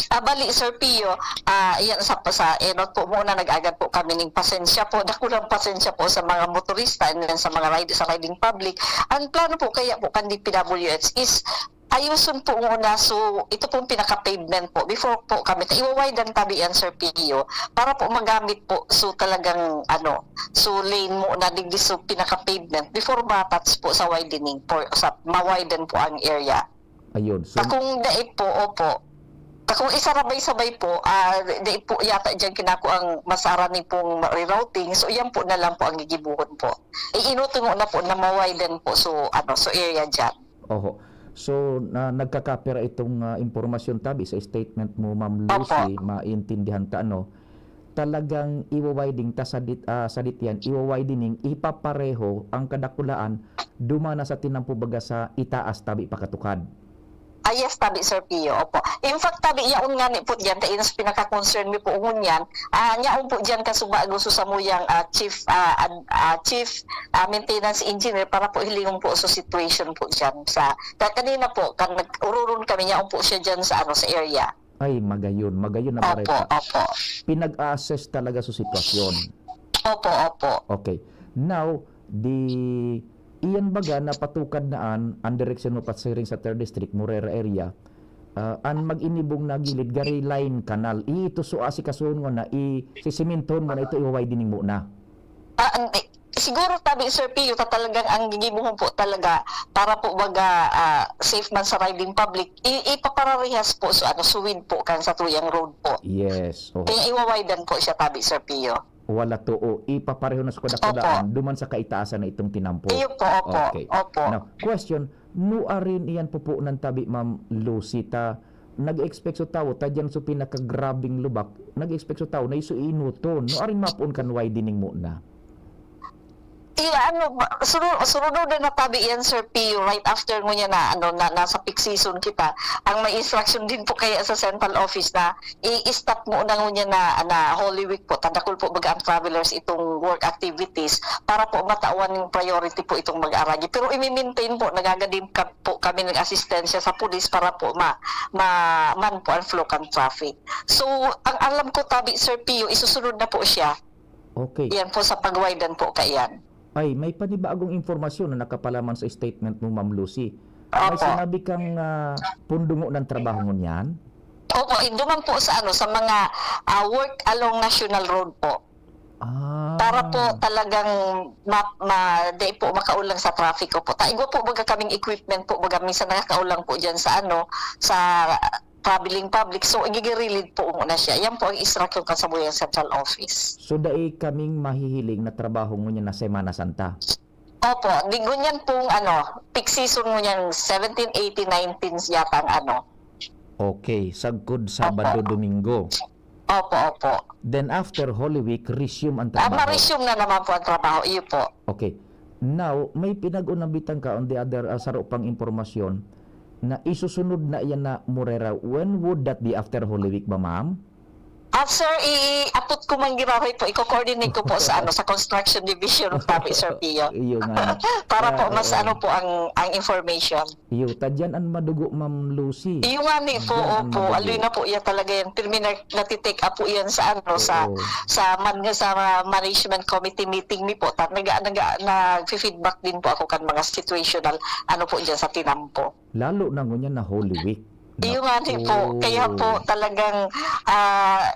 Ah, bali, Sir Pio, ah, yan sa, sa Enot po muna, nag-agad po kami ning pasensya po, dakulang pasensya po sa mga motorista and then sa mga ride, sa riding public. Ang plano po kaya po kan D P W H is ayusun po muna, so ito pong pinaka-pavement po, before po kami, iwa-widen tabi yan, Sir Pio, para po magamit po, so talagang, ano, so lane muna, digdi so pinaka-pavement, before ma-touch po sa widening, for, sa ma-widen po ang area. Ayun, so Takong dai po, opo. Takong isarabay-sabay po, ah, dai po yata diyan kinako ang masara ni pong rerouting. So, iyan po na lang po ang gigibuhon po. Iinutungo na po na ma-widen po. So, ano, so area diyan. Oho. So, na, nagkakapira itong, ah, impormasyon tabi sa statement mo, Ma'am Opo. Lucy, maintindihan ta, ano? Talagang iwa-widening ta sadit, ah, sadit yan, iwa-widening, ipapareho ang kadakulaan, dumana sa tinampo baga sa itaas tabi pakatukad. Ah, yes, tabi, Sir Pio, opo. In fact, tabi, yaon nga ni po diyan, ta inos pinaka-concern mi po ngunyan, ah, yaon po diyan kasubago so samuyang, ah, chief, ah, ad-, ah, chief, ah, maintenance engineer para po hilingon po so situation po diyan sa, ka-, kanina po, kan nag-ururon kami, yaon po siya diyan sa, ano, sa area. Ay, magayon. Magayon na Opo, bareta. opo. Pinag-a-assess talaga sa sitwasyon. Opo, opo. Okay. Now, di, iyan baga napatukad na an, an direksyon mo pasiring sa third district, Morera area, ah, an mag-inibong na gilid, gari line canal. Ito so asikasuhon mo na, i-, sisimintohon mo na ito, i-widening mo na. Ah, hindi. Siguro tabi, Sir Pio, ta talagang ang gigibohon po talaga para po baga, ah, safe man sa riding public, i-, ipapararehas po so, ano, suwid po kan satuyang road po. Yes, oo. Kaya iwa-widean po siya tabi, Sir Pio. Wala to, o ipapareho na sa kadakulaan, Opo. duman sa kaitaasan na itong tinampo. Iyo po, opo, Okay. opo. Now, question, nuarin iyan pupunan tabi, Ma'am Lucy, ta nag-expect so tawo, ta diyan so pinakagrabeng lubak, nag-expect so tawo na iso inuton. Nuarin mapoon kan widening mo na? Iya, ano, ba, suru-, surunudan na tabi yan, Sir Pio, right after ngunyan na, ano, na, nasa peak season kita. Ang may instruction din po kaya sa central office na i-stop muna ngunyan na, na Holy Week po. Tadakol po baga ang travelers itong work activities para po matawan yung priority po itong mag-aragi. Pero imi-maintain po, nagagadim ka po kami ng asistensya sa pulis para po ma-, ma-, man po ang flow kan traffic. So, ang alam ko tabi, Sir Pio, isusunod na po siya. Okay. Yan po sa pagwidean po kaiyan. Ay, may panibagong impormasyon na nakapalaman sa statement mo, Ma'am Lucy. May Opo. sinabi kang, ah, pundungo ng trabaho ngunyan? Opo, induman po sa ano, sa mga, ah, work along National Road po. Ah. Para po talagang ma-, ma-, di po makaulang sa traffic ko po. Ta-, igwa po baga kaming equipment po, baga minsan nakakaulang po diyan sa ano, sa traveling public. So, igigirilid po muna siya. Yan po ang instruction kan samuyang central office. So, dai kaming mahihiling na trabaho ngunyan na Semana Santa? Opo, di ngunyan pong ano, peak season ngunyan, seventeen, eighteen, nineteen yata ang ano. Okay, sagkod Sabado, Opo. Domingo. Opo, opo. Then after Holy Week, resume ang Ah, trabaho. ma-resume na naman po ang trabaho, iyo po. Okay. Now, may pinag-unabitan ka on the other, ah, saro pang impormasyon na isusunod na iyan na Morera. When would that be? After Holy Week ba, ma'am? Ah, sir, i-, i-apot ko man giraray po, iko-coordinate ko po sa, ano, sa construction division, tabi, Sir Pio. Iyo nga. Para po Ah, mas oo. ano po ang, ang information. Iyo, ta diyan an madugo, Ma'am Lucy. Iyo nga ni po, Diyan an opo. madugo. Aloy na po iya talaga yan. Pirmi na, nati-take up po yan sa, ano, sa, Oo. sa man-, sa management committee meeting mi po. Ta-, naga-, naga-, nagfi-feedback din po ako kan mga situational, ano po, diyan sa tinampo. Lalo na ngunyan na Holy Week. Iyo nga ni po. Naku. Kaya po talagang, ah,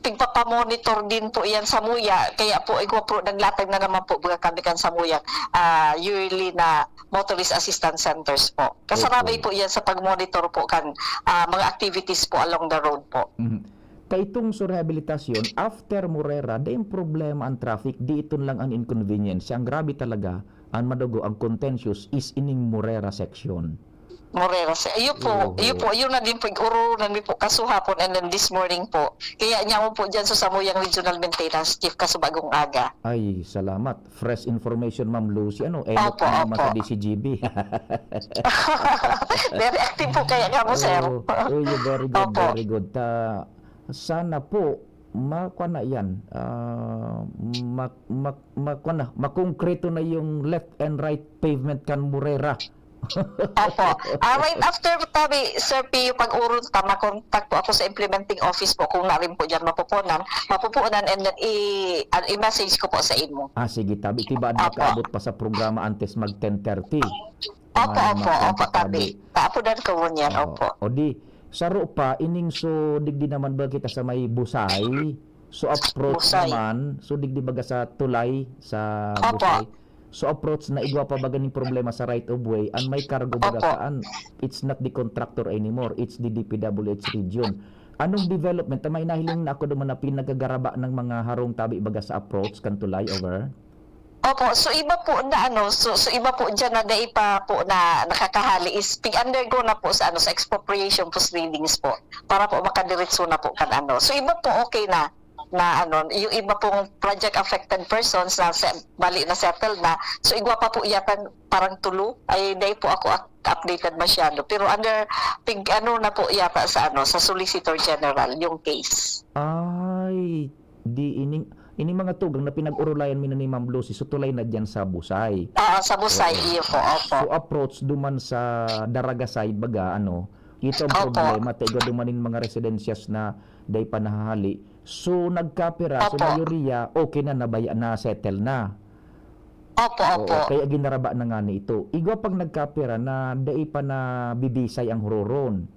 pigpapamonitor din po yan samuya. Kaya po, igwa po, naglatag na naman po baga kami kan samuyang, ah, yearly na motorist assistance centers po. Kasarabay Opo. po yan sa pag-monitor po kan, ah, mga activities po along the road po. Mhm. Kaitong sa rehabilitasyon, after Morera, dai problema ang traffic, di iton lang ang inconvenience. Ang grabe talaga, ang madugo, ang contentious is ining Morera section. Morera, sir. Iyo po, iyo Oho. po, iyo na din po, ig-oronan mi po kasuhapon and then this morning po. Kaya niya po dyan sa samuyang regional maintenance chief kasubagong aga. Ay, salamat. Fresh information, Ma'am Lucy. Ano, elot Opo, na naman opo. sa D C G B. Very active po kaya nga po, sir. Oh, oh, yeah, very good, Opo. very good. Ta, sana po, ma-, kuwan na yan. Ah, ma-, ma-, ma-, kuwan na, makongkreto na yung left and right pavement kan Morera. Opo. Ah, right after tabi, Sir Pio, pag-orong ta, makontak po ako sa implementing office po kung narin po dyan mapupunan, mapupunan, and then i-, ah, i-message ko po sa imo. Ah, sige, tabi, tiba, Opo. nakaabot pa sa programa antes mag ten thirty. Opo, Mga opo, opo, magkontak tabi. tabi. Taapodan ko ngunyan, Oo. opo. O di, saro pa, ining so, digdi naman ba kita sa may Busay? So, approach Busay. naman, so, digdi baga sa tulay, sa Opo. Busay? So, approach na igwa pa baga ning problema sa right of way, an may kargo baga Opo. kaan, it's not the contractor anymore, it's the D P W H region. Anong development? Tama, nahiling na ako duman na pinagagaraba ng mga harong tabi baga sa approach kan tulay over? Opo, so iba po na ano, so, so iba po diyan na dai pa po na nakakahali is pig-undergo na po sa ano, sa expropriation proceedings po para po makadiretso na po kan ano. So iba po okay na, na ano, yung iba pong project affected persons na se-, bali na settled na. So igwa pa po yata parang tulo ay dai po ako ak-, updated masyado. Pero under pig ano na po yata sa ano, sa Solicitor General yung case. Ay, di ining, ining mga tugang na pinag-orolayan mi na ni Ma'am Lucy, so tulay na diyan sa Busay. Oo, sa Busay, Oo. iyo po, opo. So, approach duman sa Daraga side, baga, ano, ito ang Opo. problema, ta igwa duman nin mga residensyas na dai pa nahahali. So, nagkapira, so, Opo. mayoriya, okay na, nabaya, na-settle na. Opo, Oo, opo. kaya ginaraba na nga ni ito. Igwa pang nagkapira na dai pa nabibisay ang huroron.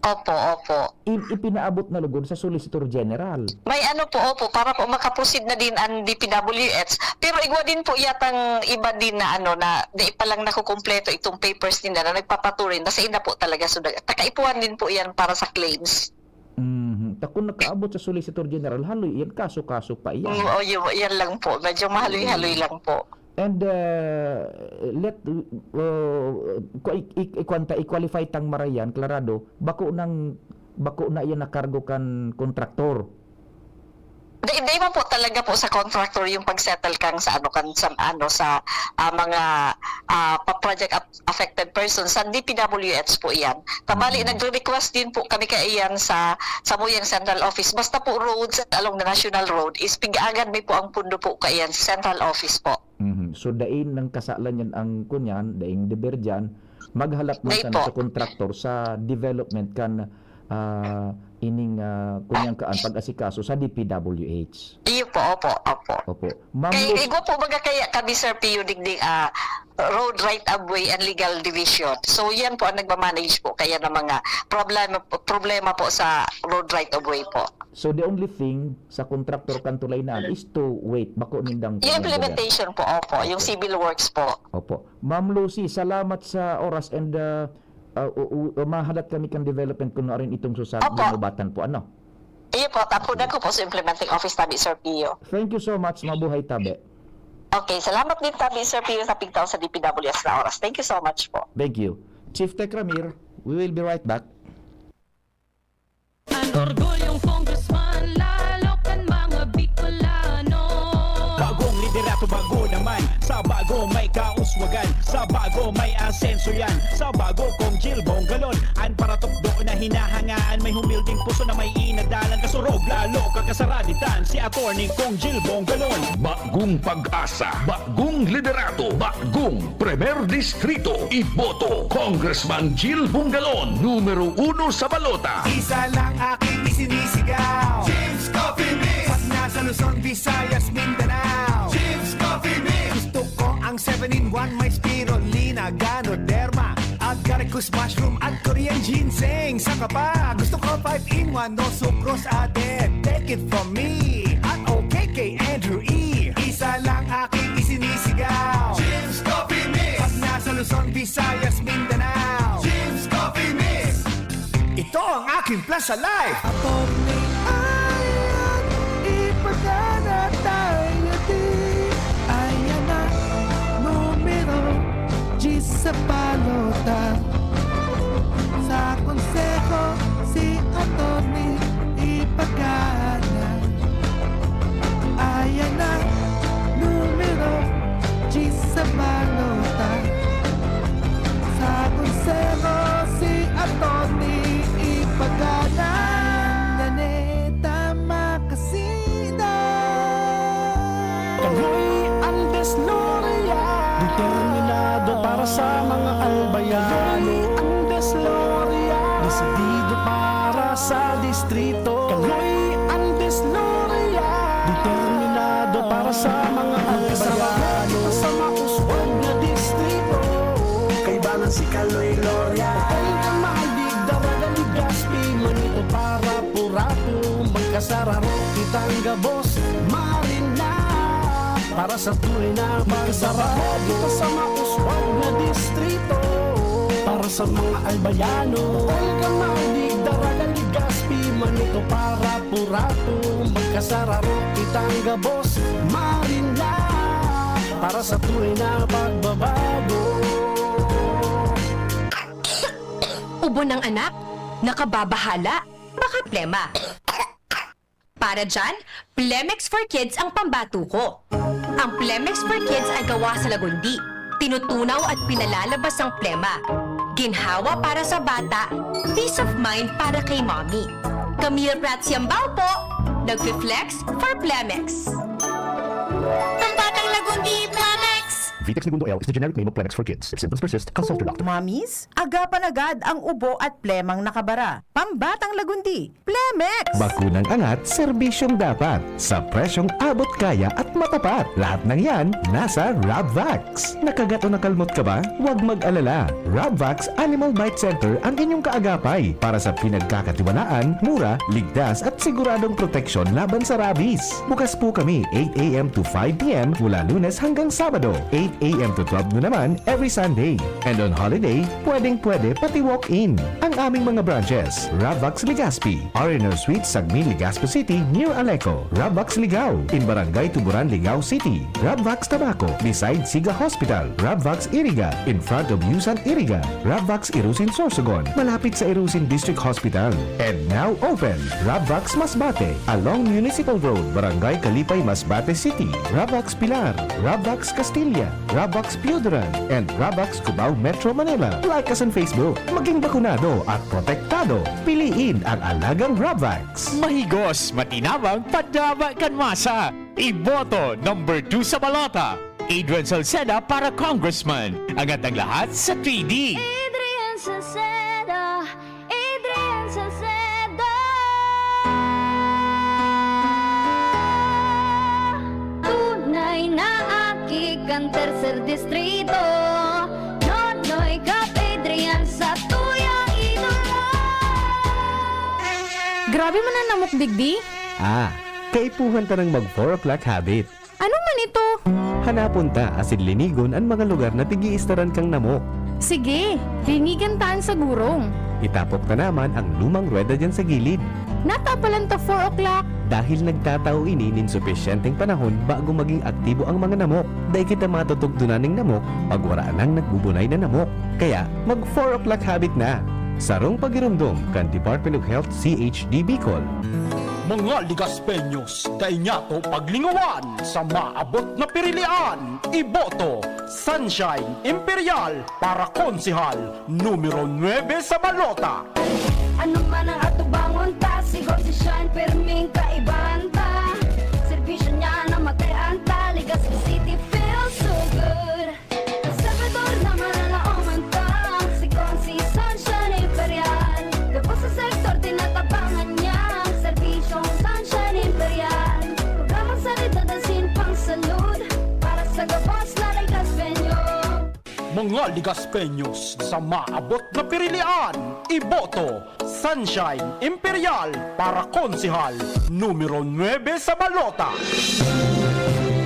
Opo, opo. I-, ipinaabot na lugod sa Solicitor General. May ano po, opo, para po makaproceed na din ang D P W H. Pero igwa din po yatang iba din na ano, na di pa lang nakukumpleto itong papers nila na nagpapatuloy na sa ina po talaga. So, nag-, takaipuhan din po yan para sa claims. Mhm. Ta kung nakaabot sa Solicitor General, haloy iyan, kaso-kaso pa iyan. Mm, o, yu-, yan lang po. Medyo mahaloy-haloy Mm. lang po. And, uh, let, uh, ku-, i-, i-, i-, kuwan ta, i-qualify tang marayan, klarado, bako nang, bako na iyan na kargo kan kontraktor. Di, di man po talaga po sa contractor yung pag-settle kang sa ano, kan, sa ano, sa, ah, mga, ah, pa-, project ap-, affected persons, sa D P W H po iyan. Tabali, Mm. nagre-request din po kami kaiyan sa, sa Muyang Central Office. Basta po roads along the National Road is pig-aagad mi po ang pundo po kaiyan sa Central Office po. Mhm. So, dai nang kasalan yan ang kunyan, daing deber dyan, maghalat man Dai sana po. sa kontraktor sa development kan, ah, ining, ah, kunyang kaan pag-asikaso sa D P W H. Iyo po, opo, opo. Opo. Ma'am Kay Luz- igwa po baga kaya kami, Sir Pio, digdi, ah, Road Right of Way and Legal Division. So, yan po ang nagmamanage po kaya ng mga problema, problema po sa Road Right of Way po. So, the only thing sa contractor kan tulay na is to wait, bako nindang Yung implementation po, opo. Yung Opo. civil works po. Opo. Ma'am Lucy, salamat sa oras and, ah, ah, u-, u-, mahalat kami kan development kung ano rin itong susa-, Opo. linubatan po, ano? Iyo po, tapunan ko po sa implementing office tabi, Sir Pio. Thank you so much. Mabuhay tabi. Okay, salamat din tabi, Sir Pio, sa pigtao sa D P W H na oras. Thank you so much po. Thank you. Chief Tech Ramir, we will be right back. Ang orgulyong congressman, lalo kan mga Bicolano. Bagong liderato, bago naman. Sa bago may kauswagan. Sa bago may asenso yan. Sa bago, Cong Jil Bongalon. An paratukdo na hinahangaan. May humilding puso na may inadalan. Kasurog, lalo kakasaraditan. Si Attorney Cong Jil Bongalon. Bagong pag-asa, bagong liderato, bagong Primer Distrito, iboto, Congressman Jil Bongalon, numero uno sa balota. Isa lang aking isinisigaw. James Coffee Mix. Pag nasa Luzon, Visayas, Mindanao. James Coffee Mix. Gusto ko ang seven-in-one, may spirulina, Ganoderma, agaricus mushroom at Korean ginseng. Saka pa, gusto ko five-in-one, no sucrose added. Take it from me, at okay kay Andrew E. Isa lang aking isinisigaw. James Coffee Mix. Pag nasa Luzon, Visayas, Mindanao. James Coffee Mix. Ito ang aking plan sa life. Attorney Ayan, ipagana tayo di. Ayan na, numero diyes sa balota. Konseho si Attorney Ipagana. Ayan na, numero diyes sa balota. Sa konseho si Attorney Ipagana. Naneta makasida. Kaloy Andes Loria. Determinado para sa mga albayano. Kaloy Andes Loria. Desidido para sa distrito. Kaloy Andes Loria. Determinado para sa mga albayano. Sa mauswag na distrito. Kaibanan si Kaloy Loria. Kaloy Andes Loria. Daraga, Legazpi, Manito, Parapu, Rapu, magkasararo kitang gabos, Marina. Para sa tunay na pagsarado sa mauswag na distrito. Para sa mga albayano, Olga, Malig, Daraga, Legazpi, Manito, Parapu, Rapu, magkasararo kitang gabos, Marina. Para sa tunay na pagbabago. Ubo ng anak, nakababahala, baka plema. Para dyan, Plemex for Kids ang pambato ko. Ang Plemex for Kids ay gawa sa lagundi. Tinutunaw at pinalalabas ang plema. Ginhawa para sa bata, peace of mind para kay mommy. Camille Prats Yambao po, nagfi-flex for Plemex. Pambatang Lagundi, Plemex! Vitex Negundo L is the generic name of Plemex for Kids. If symptoms persist, consult your doctor. Mommies, agapan agad ang ubo at plemang nakabara. Pambatang Lagundi, Plemex! Bakunang angat, serbisyong dapat, sa presyong abot kaya at matapat. Lahat ng yan, nasa Rabvax. Nakagat o nakalmot ka ba? Huwag mag-alala. Rabvax Animal Bite Center ang inyong kaagapay para sa pinagkakatiwalaan, mura, ligtas at siguradong proteksyon laban sa rabies. Bukas po kami eight a m to five p m mula Lunes hanggang Sabado, eight a m to twelve noon naman every Sunday. And on holiday, pwedeng-pwede pati walk-in. Ang aming mga branches, Rabvax Legazpi, R and R Suite, Sagmin, Legazpi City, near Aleco, Rabvax Ligao, in Barangay Tuburan, Ligao City, Rabvax Tabaco, beside Siga Hospital, Rabvax Iriga, in front of Yusan Iriga, Rabvax Irusin, Sorsogon, malapit sa Irusin District Hospital. And now open, Rabvax Masbate, along Municipal Road, Barangay Kalipay, Masbate City, Rabvax Pilar, Rabvax Castilla, Rabvax Pioduran, and Rabvax Cubao, Metro Manila. Like us on Facebook. Maging bakunado at protektado. Piliin ang alagang Rabvax. Mahigos, matinabang, padaba kan masa. Iboto number two sa balota, Adrian Salceda para congressman. Angat ang lahat sa three D. Adrian Salceda, Adrian Salceda. Tunay na aki kan Tercer Distrito. Nonoy Cap Adrian sa tuyang idolo. Grabe man an namok digdi. Ah, kaipuhan ta nang mag four o'clock habit. Ano man ito? Hanapon ta asin linigon an mga lugar na pig-iistaran kan namok. Sige, linigan ta an sa gurong. Itapok ta naman ang lumang ruweda diyan sa gilid. Natapalan ta four o'clock. Dahil nagtatao ini nin supisyenteng panahon bago maging aktibo ang mga namok. Dai kita matutugdonan nin namok pag wara nang nagbubunay na namok. Kaya, mag four o'clock habit na. Sarong pagiromdom kan Department of Health, C H D Bicol. Mga Legazpeños, dai niyato paglingawan sa maabot na pirilian. Iboto, Sunshine Imperial para konsehal, numero nuebe sa balota. Ano man ang atubangon ta, si Gonzi Shine, pirming kaibahan ta. Serbisyo niya na matian ta, Legazpi City feels so good. Salvador na malalaoman ta, si Consi Sunshine Imperial. Gabos sa sektor, tinatabangan niya ang serbisyong Sunshine Imperial. Programang sanidad asin pangsalud para sa gabos na Legazpeño. Mga Legazpeños, sa maabot na pirilian, iboto Sunshine Imperial para konsehal, numero nuebe sa balota.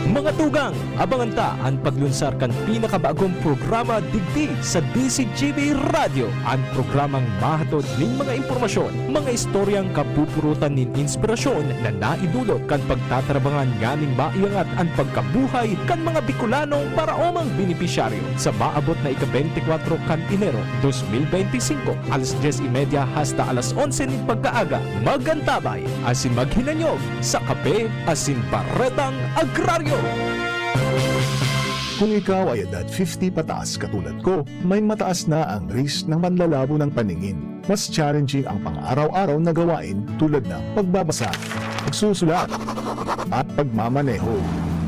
Mga Katugang, abangan ta an paglunsar kan pinakabagong programa digdi sa D Z G B Radyo, an programang mahatod nin mga impormasyon, mga istoryang kapupurutan nin inspirasyon na naidulot kan pagtatarabangan nganing maiangat an pagkabuhay kan mga Bicolanong paraomang benepisyaryo. Sa maabot na ika-beintikwatro kan Enero dos mil beintisinko, alas dyes y media hasta alas onse nin pagkaaga, mag-antabay asin maghinanyog sa Kape asin Baretang Agraryo. Kung ikaw ay edad fifty pataas katulad ko, may mataas na ang risk ng manlalabo ng paningin. Mas challenging ang pang-araw-araw na gawain tulad ng pagbabasa, pagsusulat, at pagmamaneho.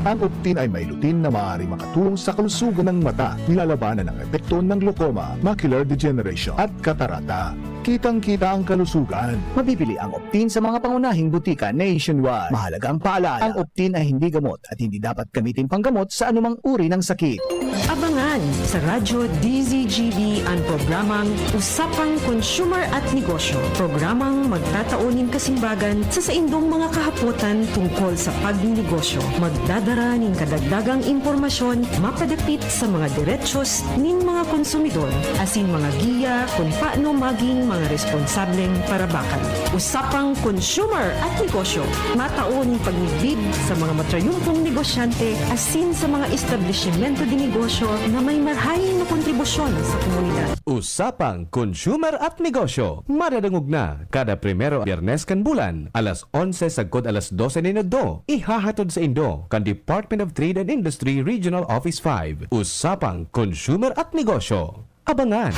Ang Optin ay may lutein na maaaring makatulong sa kalusugan ng mata. Nilalabanan ang epekto ng glaucoma, macular degeneration, at katarata. Kitang-kita ang kalusugan. Mabibili ang Optin sa mga pangunahing butika nationwide. Mahalagang paalala, ang Optin ay hindi gamot at hindi dapat gamitin panggamot sa anumang uri ng sakit. Abangan sa Radyo D Z G B an programang Usapang Consumer at Negosyo, programang magtatao nin kasimbagan sa saindong mga kahapotan tungkol sa pagnenegosyo. Magdadara nin kadagdagang impormasyon mapadapit sa mga derechos nin mga konsumidor asin mga giya kun paano magin mga responsableng parabakan. Usapang Consumer at Negosyo, matao nin pagmidbid sa mga matrayumpong negosyante asin sa mga establisimento de negosyo na may marahay na kontribusyon sa komunidad. Usapang Consumer at Negosyo, madadangog na kada primero, Biyernes kan bulan, alas onse sagkod alas dose nin udto. Ihahatod saindo kan Department of Trade and Industry Regional Office five. Usapang Consumer at Negosyo. Abangan!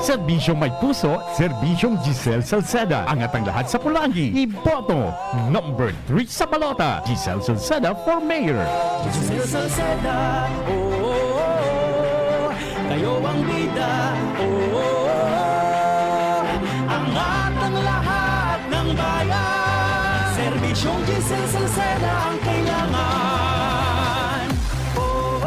Serbisyong may puso, Serbisyong Giselle Salceda. Angat ang lahat sa pulanggi. Iboto number three sa balota, Giselle Salceda for mayor. Giselle Salceda, oo, kayo ang bida, oo, angat ang lahat ng bayan. Serbisyong Giselle Salceda ang kailangan. Oo.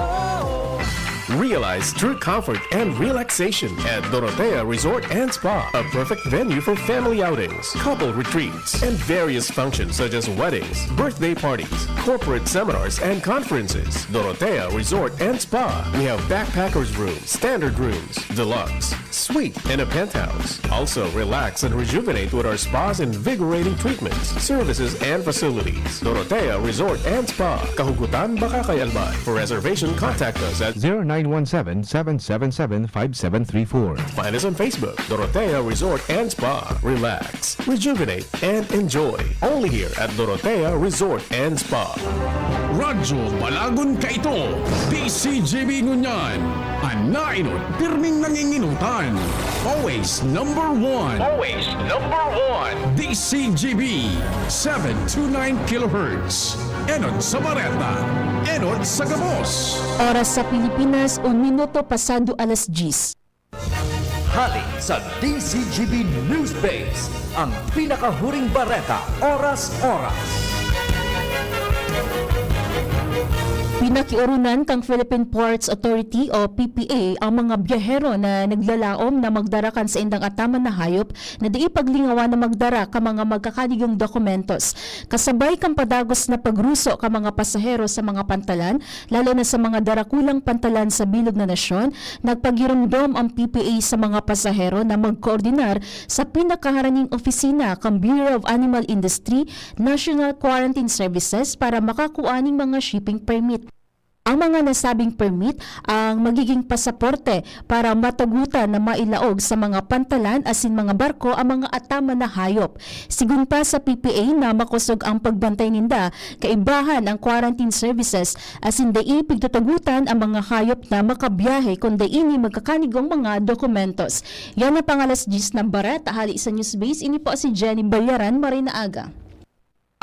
Realize true comfort and relaxation at Dorotea Resort and Spa, a perfect venue for family outings, couple retreats, and various functions such as weddings, birthday parties, corporate seminars, and conferences. Dorotea Resort and Spa. We have backpackers rooms, standard rooms, deluxe, suite, and a penthouse. Also, relax and rejuvenate with our spa's invigorating treatments, services, and facilities. Dorotea Resort and Spa, Kahugutan, Bacacay, Albay. For reservation, contact us at zero nine one seven, seven seven seven, five seven three four. Find us on Facebook, Dorotea Resort and Spa. Relax, rejuvenate, and enjoy. Only here at Dorotea Resort and Spa. Radyo Balagon kaito, D Z G B ngunyan. An naenot, pirming nanginginutan. Always number one. Always number one. D Z G B, seven two nine kilohertz. Enot sa bareta, enot sa gabos. Oras sa Pilipinas, un minuto pasado alas dyes. Hali sa D Z G B News Base, ang pinakahuring bareta, oras-oras. Pinakioronan kan Philippine Ports Authority o P P A ang mga biyahero na naglalaom na magdara kan saindang ataman na hayop na dai paglingawan na magdara kan mga magkakanigong dokumentos. Kasabay kan padagos na pagruso kan mga pasahero sa mga pantalan, lalo na sa mga darakulang pantalan sa bilog na nasyon, nagpagiromdom ang P P A sa mga pasahero na magkoordinar sa pinakaharaning opisina kan Bureau of Animal Industry, National Quarantine Services, para makakua nin mga shipping permit. Ang mga nasabing permit ang magiging pasaporte para matugotan na mailaog sa mga pantalan asin mga barko ang mga ataman na hayop. Sigon pa sa P P A na makosog ang pagbantay ninda, kaibahan ang quarantine services asin dai pigtutugotan ang mga hayop na makabiyahe kun dai ini magkakanigong mga dokumentos. Yan ang pang-alas dyes na bareta hali sa Newsbase. Ini po si Jenny Bayaran. Maray na aga.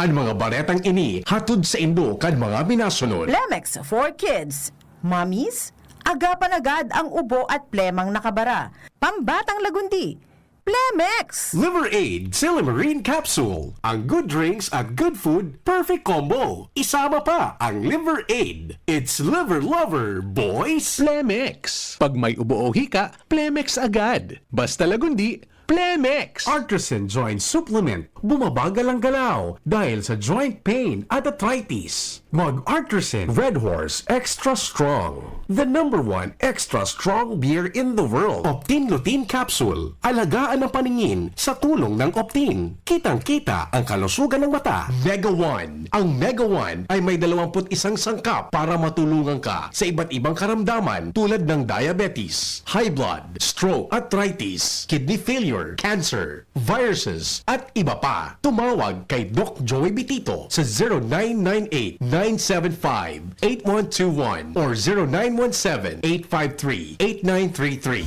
An mga baretang ini hatod saindo kan mga minasunod. Plemex for Kids. Mommies, agapan agad ang ubo at plemang nakabara. Pambatang lagundi, Plemex! Liver Aid Silymarin Capsule. Ang good drinks at good food, perfect combo. Isama pa ang Liver Aid. It's Liver Lover, boys! Plemex. Pag may ubo o hika, Plemex agad. Basta lagundi, Plemex! Artisan Joint Supplement. Bumabagal ang galaw dahil sa joint pain at arthritis. Mag Artisan Red Horse Extra Strong. The number one extra strong beer in the world. Optin Lutein Capsule. Alagaan ang paningin sa tulong ng Optin. Kitang-kita ang kalusugan ng mata. Mega One. Ang Mega One ay may dalawampu't isang sangkap para matulungan ka sa iba't ibang karamdaman tulad ng diabetes, high blood, stroke, arthritis, kidney failure, cancer, viruses, at iba pa. Tumawag kay Doc Joey Bitito sa zero nine nine eight, nine seven five, eight one two one or zero nine one seven, eight five three, eight nine three three.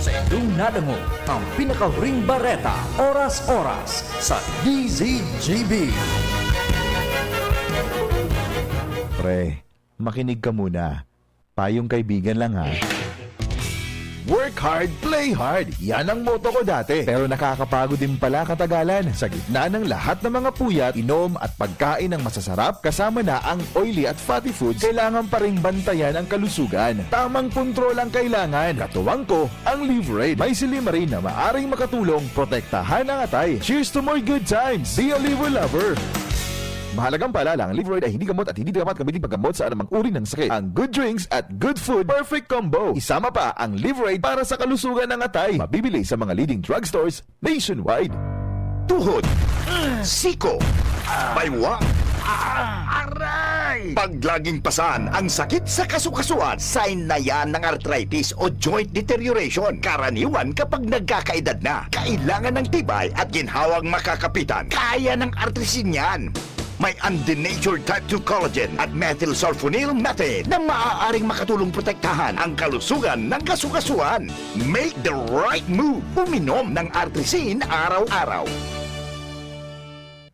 Sa inyong nadangog ang pinakahuring bareta, oras-oras, sa D Z G B. Pre, makinig ka muna. Payong kaibigan lang, ha. Work hard, play hard. Yan ang motto ko dati. Pero nakakapagod din pala katagalan. Sa gitna ng lahat ng mga puyat, inom at pagkain ng masasarap, kasama na ang oily at fatty foods, kailangan pa ring bantayan ang kalusugan. Tamang kontrol ang kailangan. Katuwang ko, ang Livraid. May silimarin na maaring makatulong protektahan ang atay. Cheers to more good times! Be a Liver Lover! Mahalagang paalala, ang Livraid ay hindi gamot at hindi dapat gamitin paggamot sa anumang uri ng sakit. Ang good drinks at good food, perfect combo. Isama pa ang Livraid para sa kalusugan ng atay. Mabibili sa mga leading drugstores nationwide. Tuhod, siko, baywang, aray! Pag laging pasan ang sakit sa kasukasuan, sign na yan ng arthritis o joint deterioration. Karaniwan kapag nagkakaedad na, kailangan ng tibay at ginhawang makakapitan. Kaya ng Artrisin yan. May undenatured type two collagen at methylsulfonyl methane na maaaring makatulong protektahan ang kalusugan ng kasukasuan. Make the right move. Uminom ng Artrisin araw-araw.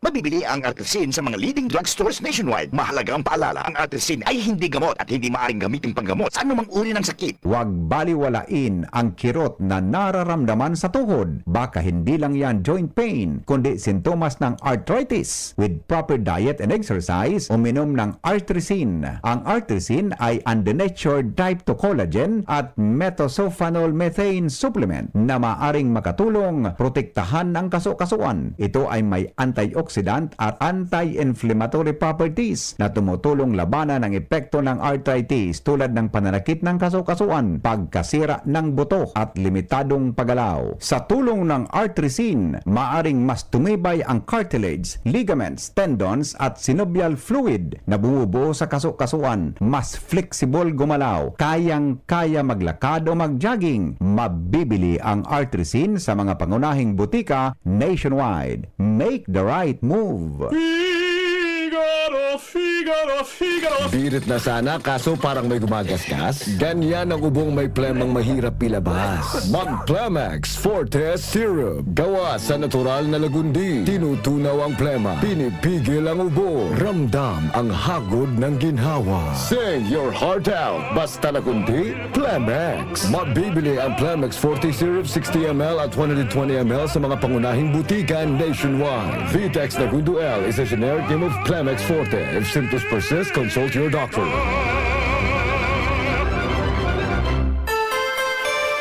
Mabibili ang Artrisin sa mga leading drugstores nationwide. Mahalagang paalala, ang Artrisin ay hindi gamot at hindi maaaring gamitin panggamot sa anumang uri ng sakit. Huwag baliwalain ang kirot na nararamdaman sa tuhod. Baka hindi lang yan joint pain, kundi sintomas ng arthritis. With proper diet and exercise, uminom ng Artrisin. Ang Artrisin ay undenatured type two collagen at methylsulfonyl methane supplement na maaring makatulong protektahan ang kasukasuan. Ito ay may antioxidant at anti-inflammatory properties na tumutulong labanan ang epekto ng arthritis tulad ng pananakit ng kasukasuan, pagkasira ng buto at limitadong paggalaw. Sa tulong ng Artrisin, maaring mas tumibay ang cartilage, ligaments, tendons at synovial fluid na bumubuo sa kasukasuan. Mas flexible gumalaw, kayang-kaya maglakad o mag-jogging. Mabibili ang Artrisin sa mga pangunahing butika nationwide. Make the right move. Figaro, Figaro, Figaro. Birit na sana, kaso parang may gumagasgas. Ganyan ang ubong may plemang mahirap ilabas. Mag Plemex Forte Syrup. Gawa sa natural na lagundi. Tinutunaw ang plema. Pinipigil ang ubo. Ramdam ang hagod ng ginhawa. Sing your heart out. Basta lagundi, Plemex. Mabibili ang Plemex Forte Syrup sixty M L at one hundred twenty M L sa mga pangunahing butika nationwide. Vitex Lagundo L is a generic name of Plemex Forte. If symptoms persist, consult your doctor.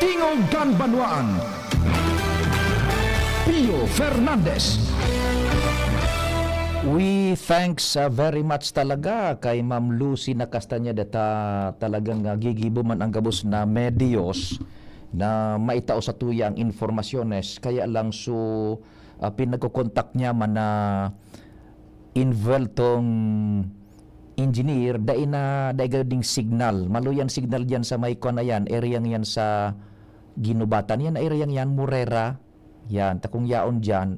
Tingog kan Banwaan. Pio Fernandez. We thanks, uh, very much talaga kay Ma'am Lucy na Castañeda ta talagang, uh, gigibo man ang gabos na medios na maitao sa tuya ang informasyones. Kaya lang so, uh, pinagko-contact niya man na involved tong engineer, dai na, dai gad ning signal. Maluya an signal diyan sa may kuwan na yan, area yan sa Guinobatan. Yan, area yan, Morera. Yan, ta kung yaon diyan,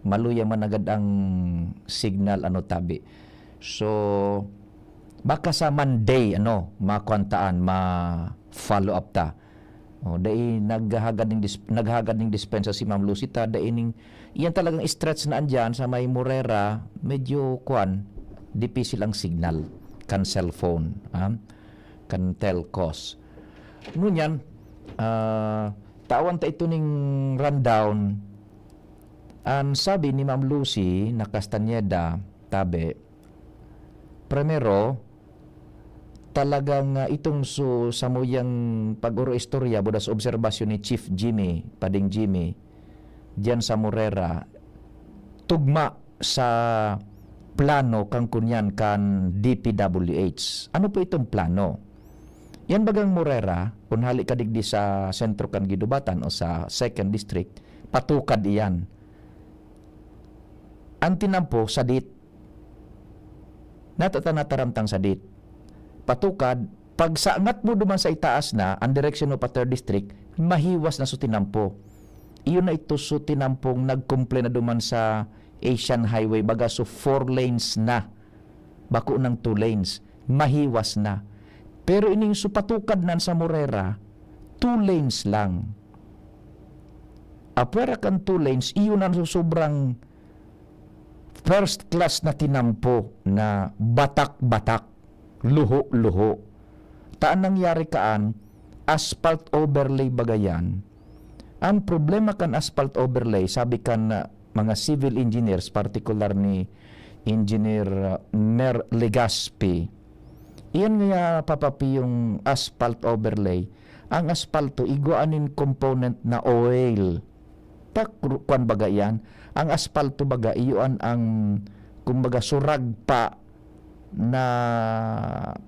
maluya man agad ang signal, ano, tabi. So, baka sa Monday, ano, makuwan ta an, ma-follow up ta. Oh, dai naghahagad ning dis-, naghahagad ning dispensa si Ma'am Lucy ta, dai ning, iyan talagang stretch na andyan sa may Morera, medyo kwan, dipisil ang signal kan cellphone, ah, kan telcos. Ngunyan, ah, tawan ta ito ning rundown. An sabi ni Ma'am Lucy na Castañeda, tabi, primero, talagang, ah, itong su-, samuyang pag-oro-istorya, buda sa obserbasyon ni Chief Jimmy, Pading Jimmy, diyan sa Morera, tugma sa plano kan kunyan kan D P W H. Ano po itong plano? Yan bagang Morera, kung hali ka digdi sa sentro kan Guinobatan o sa Second District, patukad iyan. Ang tinampo, sadit. Natata-, nataramtang sadit. Patukad, pag saangat mo duman sa itaas na, ang direksyon mo pa Third District, mahiwas na so tinampo. Iyon na ito so tinampong nagkomple na duman sa Asian Highway, baga so four lanes na. Bako nang two lanes. Mahiwas na. Pero ining so patukad nan sa Morera, two lanes lang. Apwera kan two lanes, iyon ang so sobrang first class na tinampo na batak-batak, luho-luho. Ta an nangyari kaan, asphalt overlay baga yan. Ang problema kan asphalt overlay, sabi kan, ah, mga civil engineers, partikular ni Engineer, ah, Mer Legaspi, iyan nga papapiyong asphalt overlay, ang aspalto igwa nin component na oil. Tak-, kwan baga iyan, ang aspalto baga, iyo an ang, kumbaga, suragpa na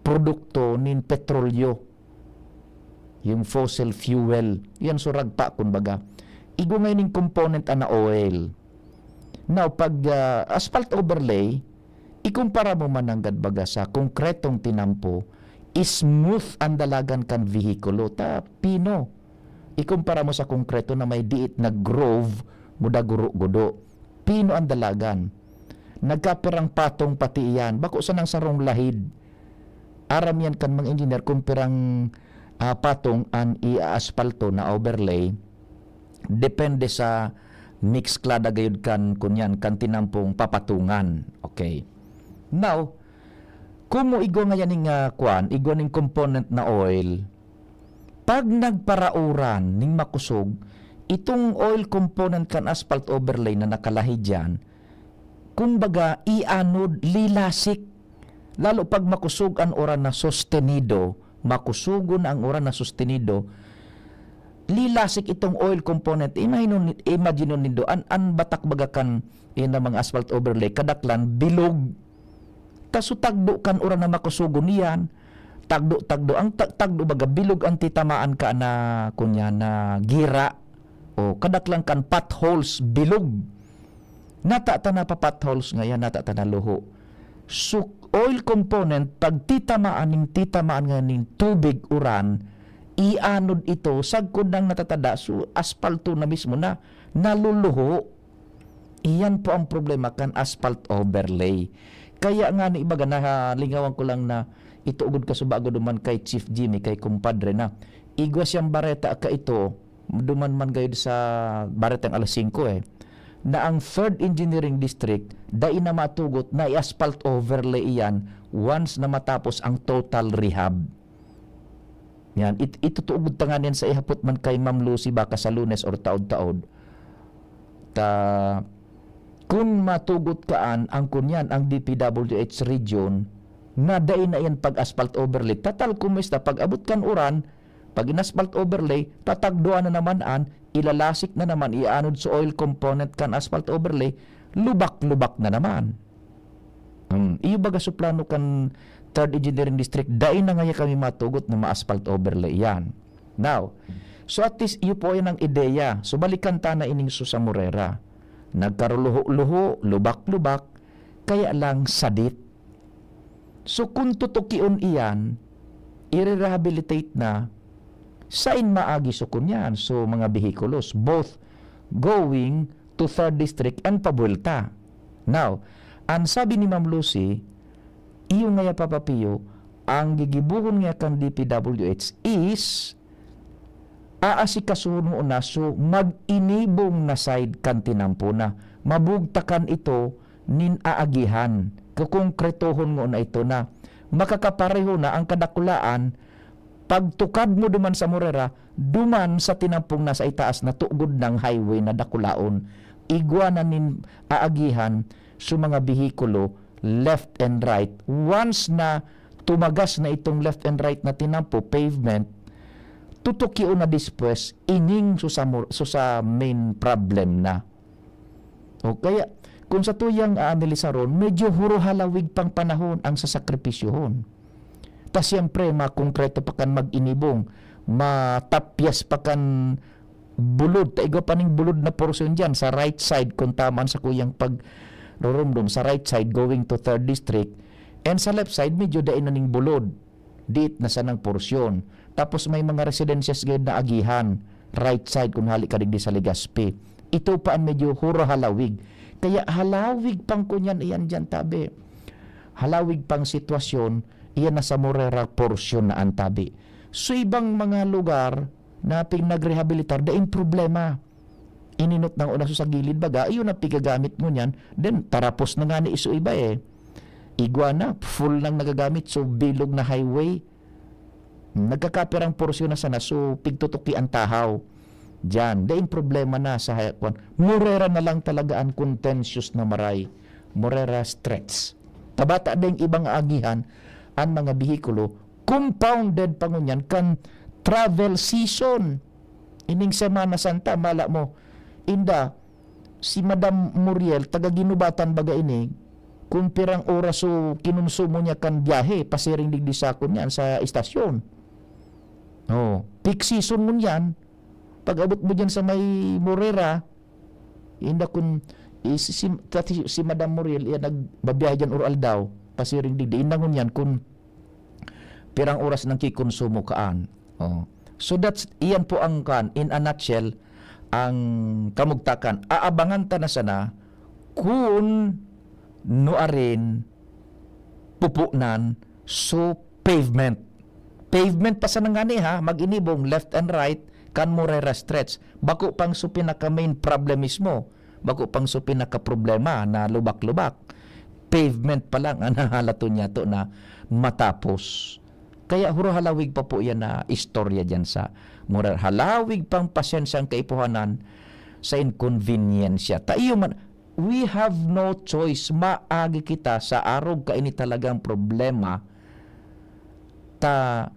produkto nin petrolyo, yung fossil fuel. Yan suragpa, kumbaga. Igwa ngayon ning component ana oil. Now, pag, ah, asphalt overlay, ikumpara mo man nanggad baga sa konkretong tinampo, smooth ang dalagan kan vehikulo. Ta, pino. Ikumpara mo sa konkreto na may diit na groove, muda guro-gudo. Pino ang dalagan. Nagkapirang patong pati iyan. Bako sanang sarong lahid. Aram yan kan mga engineer kung pirang, ah, patong an iaasfalto na overlay. Depende sa mixclada gayud kan, kunyan, kan tinampong papatungan. Okay. Now, kung mo igwa ngayan ning, ah, kwan, igwa ning component na oil, pag nagparauran ning makosog, itong oil component kan asphalt overlay na nakalahid diyan, kumbaga, ianod, lilasik. Lalo pag makosog an uran na sostenido, makosogon na ang uran na sostenido, lilasik itong oil component. Imagine, imagine nindo, an, an batak baga kan, yan ang mga asphalt overlay, kadaklan, bilog. Ta so tagdo kan uran na makosogon iyan, tagdo-tagdo, ang ta-, tagdo baga, bilog ang titamaan ka na, kunya, na gira. O, kadaklan kan potholes, bilog. Nata ta na pa-potholes ngayan, nata ta na luho. So, oil component, pag titamaan ning titamaan nga ning tubig, uran, ianod ito, sagkod nang natatada, so, aspalto na mismo na, naluluho. Iyan po ang problema kan asphalt overlay. Kaya nga ni ibaga, nalingawan ko lang na ito ugod kasubago duman kay Chief Jimmy, kay kumpadre na igwa siyang bareta ka ito, duman man gayud sa baretang alas singko eh, na ang Third Engineering District dai na matugot na i-asphalt overlay iyan once na matapos ang total rehab. Yan, it-, itutugot ta ngan yan sa ihapot man kay Ma'am Lucy baka sa Lunes or taod-taod. Ta, kun matugot kaan ang kunyan, ang D P W H region, na dai na yan pag-asphalt overlay. Tatal kumusta, pag-abot kan uran, pag in-asphalt overlay, tatagdoan na naman an, ilalasik na naman, ianod sa oil component kan asphalt overlay, lubak-lubak na naman. Hmm, iyo baga so plano kan Third Engineering District, dai na ngaya kami matugot na ma-asphalt overlay yan. Now, so at least iyo po yan ang ideya. So balikan ta na ining so sa Morera. Nagkaruluho-luho, lubak-lubak, kaya lang sadit. So kun tutukion iyan, i-rehabilitate na, sain maagi so kunyan? So mga behikulos, both going to Third District and pabuelta. Now, ang sabi ni Ma'am Lucy, iyo ngaya, Papa Pio, ang gigibohon ngaya kan D P W H is aasikasuhon mo na so mag-inibong na side kan tinampo na mabugtakan ito nin aagihan. Kukonkretohon mo na ito na makakapareho na ang kadakulaan pagtukad mo duman sa Morera, duman sa tinampong nasa itaas na tugod ng highway na dakulaon. Igwa na nin aagihan so mga behikulo left and right. Once na tumagas na itong left and right na tinampo, pavement, tutukion na despues, ining susa mo-, susa main problem na. O kaya, kung sa tuyang aanalisaron, medyo huruhalawig pang panahon ang sasakripisyohon. Ta siyempre, makongkreto pa kan mag-inibong, matapyas pa kan bulod, ta igwa pa ning bulod na porsyon diyan sa right side, kung tama an sakuyang pagrurumdom, sa right side going to third district, and sa left side, medyo dai na ning bulod, diit na sanang porsyon. Tapos may mga residences gayod na agihan, right side, kung hali ka digdi sa Legazpi. Ito pa ang medyo huruhalawig. Kaya halawig pang kunyan iyan diyan, tabi. Halawig pang sitwasyon, iyan na sa Morera porsyon na an tabi. So, ibang mga lugar na pinagrehabilitar, daing problema. Ininot na una sa gilid baga, iyon ang pigagamit ngunyan. Then, tarapos na nga ni iso iba eh. Igwa na, full nang nagagamit, so bilog na highway. Nagkakapirang porsyon na sana, so pigtutuki ang tahaw. Diyan, daing problema na sa hay-, kwan. Morera na lang talaga ang contentious na maray. Morera stretch. Tabata ding ibang aagihan, ang mga behikulo, compounded pa ngunyan kan travel season. Ining Semana Santa, mala mo, inda, si Madam Muriel, taga Guinobatan baga ini, kung pirang oras so kinonsumo niya kan biyahe, pasiring digdi sa, kunyan, sa estasyon. Oh, peak season ngunyan, pag-abot mo diyan sa may Morera, inda kun, i-, si, si, si, si Madam Muriel, iya nagbabiyahe diyan or aldaw, pasiring digdi. Inda ngunyan kun pirang oras nang kikonsumo kaan. Oh. So that's, iyan po ang kan, in a nutshell, ang kamugtakan. Aabangan ta na sana kun nuarin pupunan so pavement. Pavement pa sana ngani ha, mag-inibong left and right kan Morera Stretch. Bako pang so pinaka main problem mismo. Bako pang so pinaka problema na lubak-lubak. Pavement pa lang ang nahalaton niyato na matapos. Kaya huruhalawig pa po yan na istorya diyan sa Morera. Halawig pang pasensyang kaipuhanan sa inkonbinyensya. Ta iyo man, we have no choice. Maagi kita sa arog kaini talagang problema. Ta,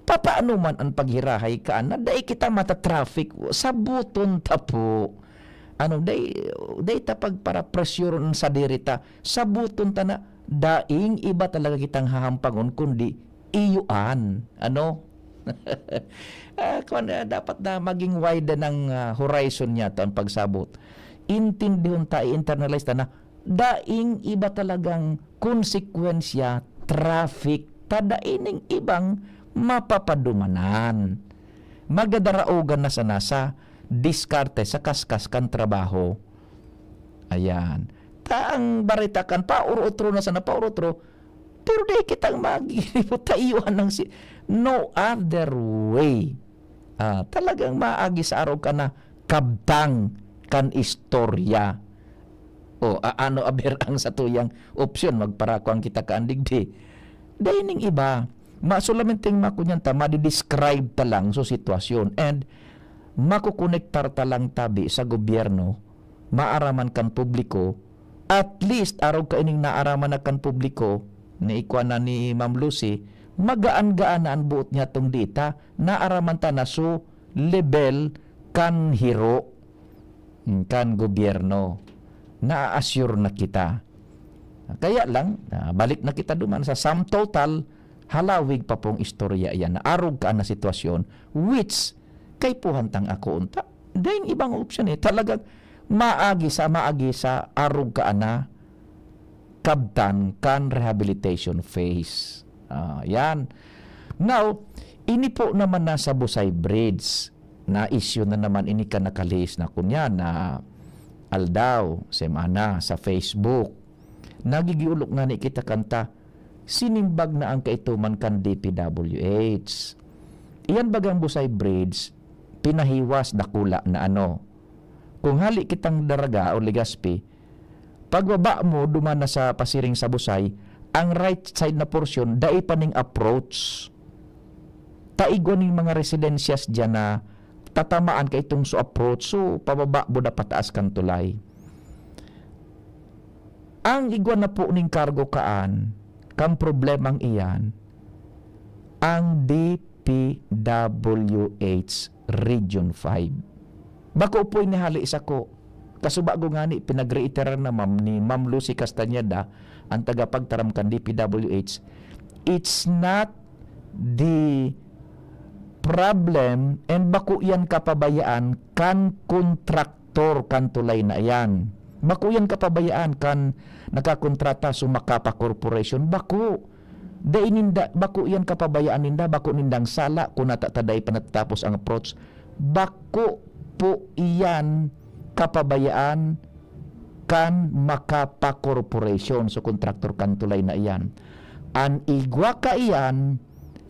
papaano man an paghirahay kaan na dai kita mata-traffic? Saboton ta po. Ano, dai, dai ta pagparapresyoron an sadiri ta. Saboton ta na, daing iba talaga kitang hahampangon kundi iyo an, ano? Ah, kwan, ah, dapat na maging wide ang, ah, horizon niyato, an pagsabot. Intindihon ta, i-internalize ta na daing iba talagang konsekwensya, traffic, ta dai ning ibang mapapadumanan. Magadaraogan na sana sa diskarte, sa kaskas kan trabaho. Ayan. Ta ang bareta kan paurotro na sana, paurotro, pero dai kitang magigibot, ta iyo anang si, no other way. Ah, talagang maagi sa arog ka na kabtang kan istorya. O, a-, ano aber ang satuyang opsyon? Magparakuan kita kaan digdi? Dai ning iba. Ma-, solamente makunyan ta, madi-describe ta lang so sitwasyon. And makokonektar ta lang tabi sa gobyerno, maaraman kan publiko, at least arog kaining naaraman na kan publiko, na ikwa na ni Ma'am Lucy, magaan-gaan na an boot niyatong data, naaraman ta na so level kan hiro, hmm, kan gobyerno. Naa-assure na kita. Kaya lang, ah, balik na kita duman sa sum total, halawig pa pong istorya iyan na arog ka na sitwasyon, which kaipuhan tang ako unta. Daing ibang opsyon eh. Talagang maagi sa, maagi sa arog ka na kabtan kan rehabilitation phase. Ah, yan. Now, ini po naman na sa Busay Bridge, na-issue na naman ini kan nakalihis na kunyan na aldaw, semana, sa Facebook. Nagigiulok ngani kita kanta, sinimbag na ang kaituman kan D P W H. Iyan bagang Busay Bridge, pinahiwas dakula na ano. Kung hali kitang Daraga o Legazpi, pagbaba mo, duman na sa pasiring sa Busay, ang right side na porsyon, dai pa ning approach. Ta igwa ning mga residensyas diyan na tatamaan ka itong so approach, so pababa mo na pataas kan tulay. Ang igwa na po ning kargo kaan, kang problemang iyan, ang D P W H Region five. Bako po ini hali sako. Kasubago ngani, pinag-reiterar na, ma'am, ni Ma'am Lucy Castañeda an tagapagtaram kan D P W H. It's not the problem and bako iyan kapabayaan kan kontraktor kan tulay na iyan. Bako iyan kapabayaan kan nakakontrata sa Macapa Corporation. Bako. Dai ninda, bako iyan kapabayaan ninda, bako nindang sala kun nata ta dai pa natatapos ang approach. Bako po iyan kapabayaan kan Macapa Corporation, so kontraktor kan tulay na iyan. An igwa kaiyan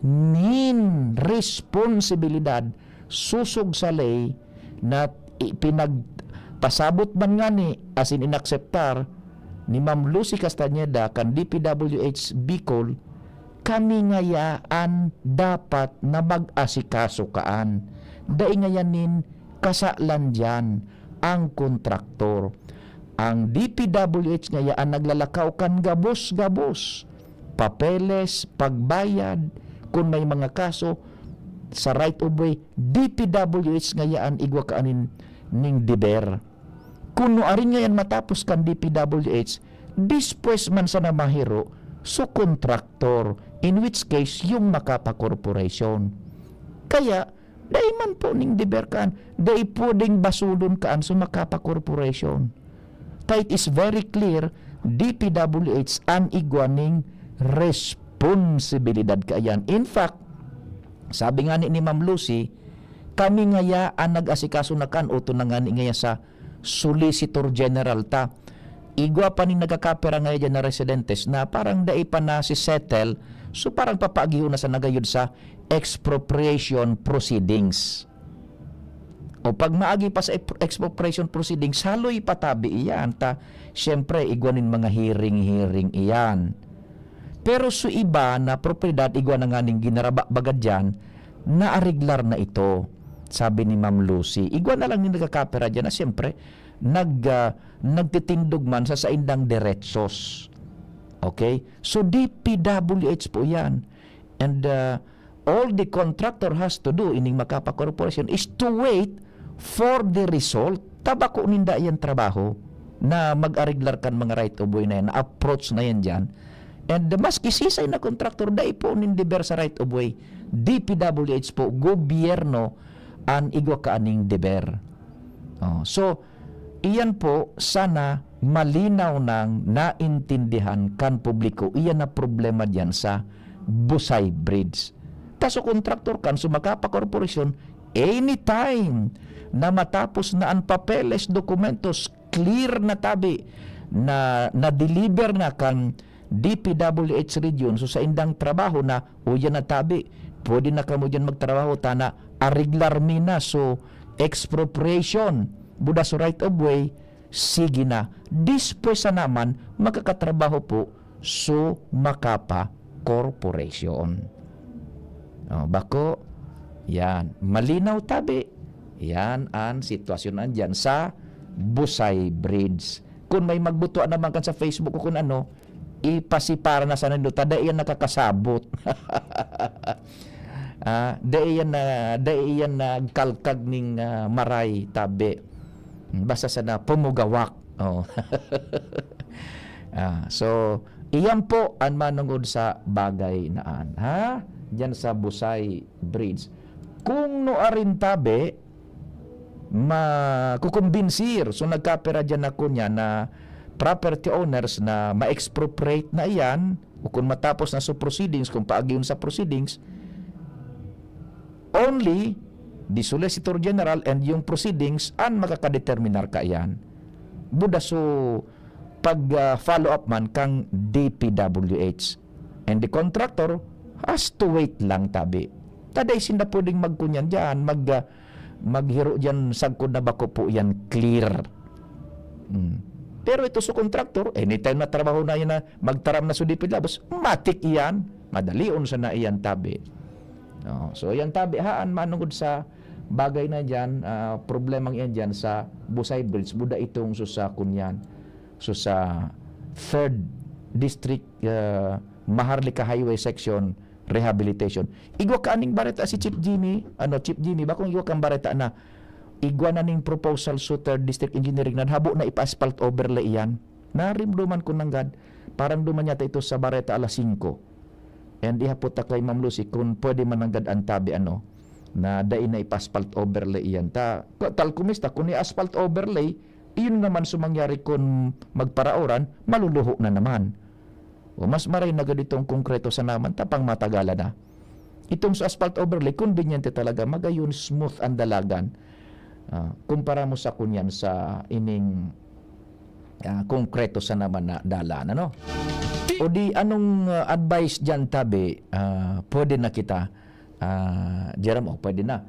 nin responsibilidad sosog sa ley na ipinagpasabot man ngani asin inakseptar ni Ma'am Lucy Castañeda kan D P W H Bicol, kami ngaya an dapat na mag-asikaso kaan. Dai ngaya nin kasalan diyan ang kontraktor. Ang D P W H ngaya an naglalakaw kan gabos-gabos, papeles, pagbayad, kun may mga kaso sa right of way, D P W H ngaya an igwa kaanin ning deber. Kun nuarin ngayan matapos kan D P W H, dispues man sana mahiro so kontraktor, in which case, yung Macapa Corporation. Kaya, dai man po ning deber kaan, dai pwedeng basulon kaan so Macapa Corporation. Ta it is very clear, D P W H an igwa ning responsibilidad kaiyan. In fact, sabi ngani ni Ma'am Lucy, kami ngaya an nag-asikaso na kan, oto na ngani ngaya sa Solicitor General ta. Igwa pa nin nagkakapira ngaya diyan na residentes na parang dai pa nasi-settle, so parang papaagihon na sana gayud sa expropriation proceedings. O pag maagi pa sa ep-, expropriation proceedings, haloy pa tabi iyan ta, siyempre, igwa nin mga hearing-hearing iyan. Pero so iba na propiedad, igwa na nganing ginaraba-bagad diyan, naareglar na ito, sabi ni Ma'am Lucy. Igwa na lang nin nagkakapira diyan na siyempre, nag-, ah, nagtitindog man sa saindang derechos. Okay? So, D P W H po yan. And, ah, all the contractor has to do ining Macapa Corporation is to wait for the result. Ta bako ninda yan trabaho na mag-areglar kan mga right of way na yan, na-approach na yan diyan. And maski sisay na contractor, dai po nin deber sa right of way. D P W H po, gobyerno an igwa kaaning deber. Oh, so, iyan po sana malinaw nang naintindihan kan publiko. Iyan na problema diyan sa Busay Bridge. Ta so kontraktor kan so Macapa Corporation, anytime na matapos na an papeles, dokumentos, clear na tabi na na-deliver na kan D P W H region, so saindang trabaho na, "O, yan na tabi, pwede na kamo diyan magtrabaho, ta naareglar mi na." So, expropriation, buda so right of way, sige na. Dispues na naman, makakatrabaho po so Macapa Corporation. Oh, bako, yan. Malinaw tabi. Yan an sitwasyon andyan sa Busay Bridge. Kun may magbutua naman kan sa Facebook o kun ano, ipasipara na sana nindo, ta dai yan nakakasabot. Ah, dai yan na, dai yan nagkalkag ning, ah, maray, tabi. Basta sana pumugawak. Oh. Ah, so, iyan po an manungod sa bagay na an, ha? Diyan sa Busay Bridge. Kung nuarin tabi, makukumbinsir, so nagkapira diyan na kunya na property owners na ma-expropriate na iyan, o kung matapos na sa proceedings, kung paagi yun sa proceedings, only the Solicitor General and yung proceedings an makakadeterminar kaiyan. Buda so pag, ah, follow up man kang D P W H. And the contractor has to wait lang tabi. Ta dai sinda pwedeng magkunyan diyan, mag, ah, maghiro diyan sagkod na bako po yan clear. Hmm. Pero ito sa contractor, anytime na trabaho na yan na magtaram na sa D P W H, matik iyan, madalion sana iyan tabi. Oh, so yan tabi haan manungod sa bagay na diyan, ah, problemang iyan diyan sa Busay Bridge, buda itong so sa kunyan. So sa third District, ah, Maharlika Highway Section, rehabilitation. Igwa ka aning bareta si Chief Jimmy, ano, Chief Jimmy, bakong igwa kang bareta na igwa na ning proposal sa third district engineering na habo na ipa-asphalt overlay iyan. Narimduman ko nanggad, parang duman yata ito sa bareta alas singko. And ihapot ta kay Ma'am Lucy kung pwede man nanggad ang tabi, ano, na dai na ipa-asphalt overlay iyan. Ta, ka-, tal kumista, kung i-asphalt overlay, iyon naman sumangyari kung magparaoran, maluluho na naman. O mas maray na gad itong konkreto sa naman, tapang matagalan na. Itong sa asphalt overlay, konbinyente talaga, magayon, smooth ang dalagan. Ah, kumpara mo sa kunyan sa ining, ah, konkreto sa naman na dalan, ano? O di, anong, ah, advice dyan, tabi? Ah, pwede na kita, ah, Jerome, o pwede na.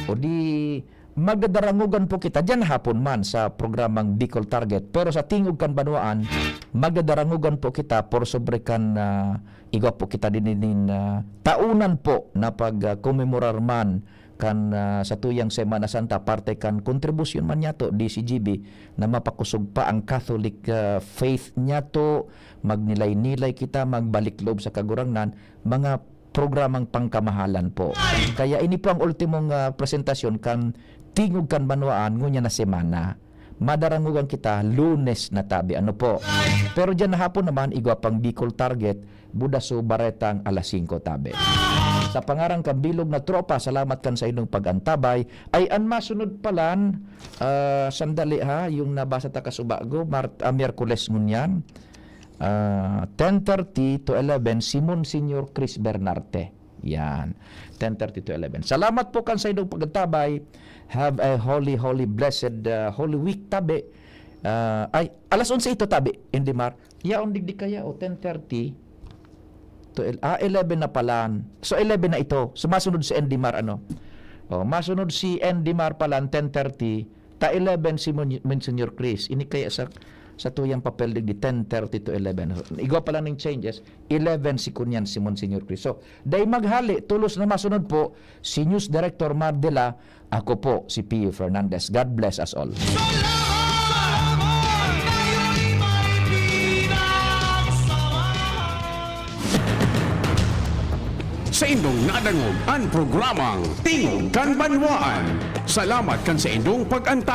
O di, magdadarangugan po kita dyan hapon man sa programang Bicol Target. Pero sa tingog kan banwaan, magdadarangugan po kita por sobre kan, ah, igwa po kita din, din, ah, taonan po na pag, ah, komemorar man kan, ah, sa tuyang Semana Santa, parte kan kontribusyon man niyato, D C G B, na mapakosog pa ang Catholic, ah, faith niyato, magnilay-nilay kita, magbalik loob sa Kagurangnan, mga programang pangkamahalan po. Kaya ini po ang ultimong, ah, presentasyon kan Tingog kan Banwaan ngunyan na semana. Madarangugan kita Lunes na tabi, ano po. Pero diyan na hapon naman, igwa pang Bicol Target, buda so baretang alas singko tabi. Sa pangaran kan bilog na tropa, salamat kan sa inyong pag-antabay. Ay, an masunod palan, ah, sandali ha, yung nabasa ta kasubago, Mar-, ah, Miyerkules ngunyan. Ah, ten thirty to eleven, si Monsignor Chris Bernarte. Yan. Ten thirty to eleven. Salamat po kan sa inyong pag-antabay. Have a holy, holy, blessed, ah, Holy Week, tabi. Ah, ay, alas onse ito, tabi, Indimar. Yaon digdi kaya, o ten thirty to el-, ah, eleven na palan. So, eleven na ito. So, masunod si Indimar, ano? O, masunod si Indimar palan, ten thirty. Ta eleven si Mon-, Monsignor Chris. Ini kaya sa, sa tuyang papel digdi, ten thirty to eleven. Igwa pala ning changes, eleven si kunyan si Monsignor Chris. So, dai maghali, tolos na masunod po, si News Director Mar Dela, ako po si Pio Fernandez. God bless us all. Saindong nadangog an programang Tingog kan Banwaan. Salamat kan saindong pag-antabay.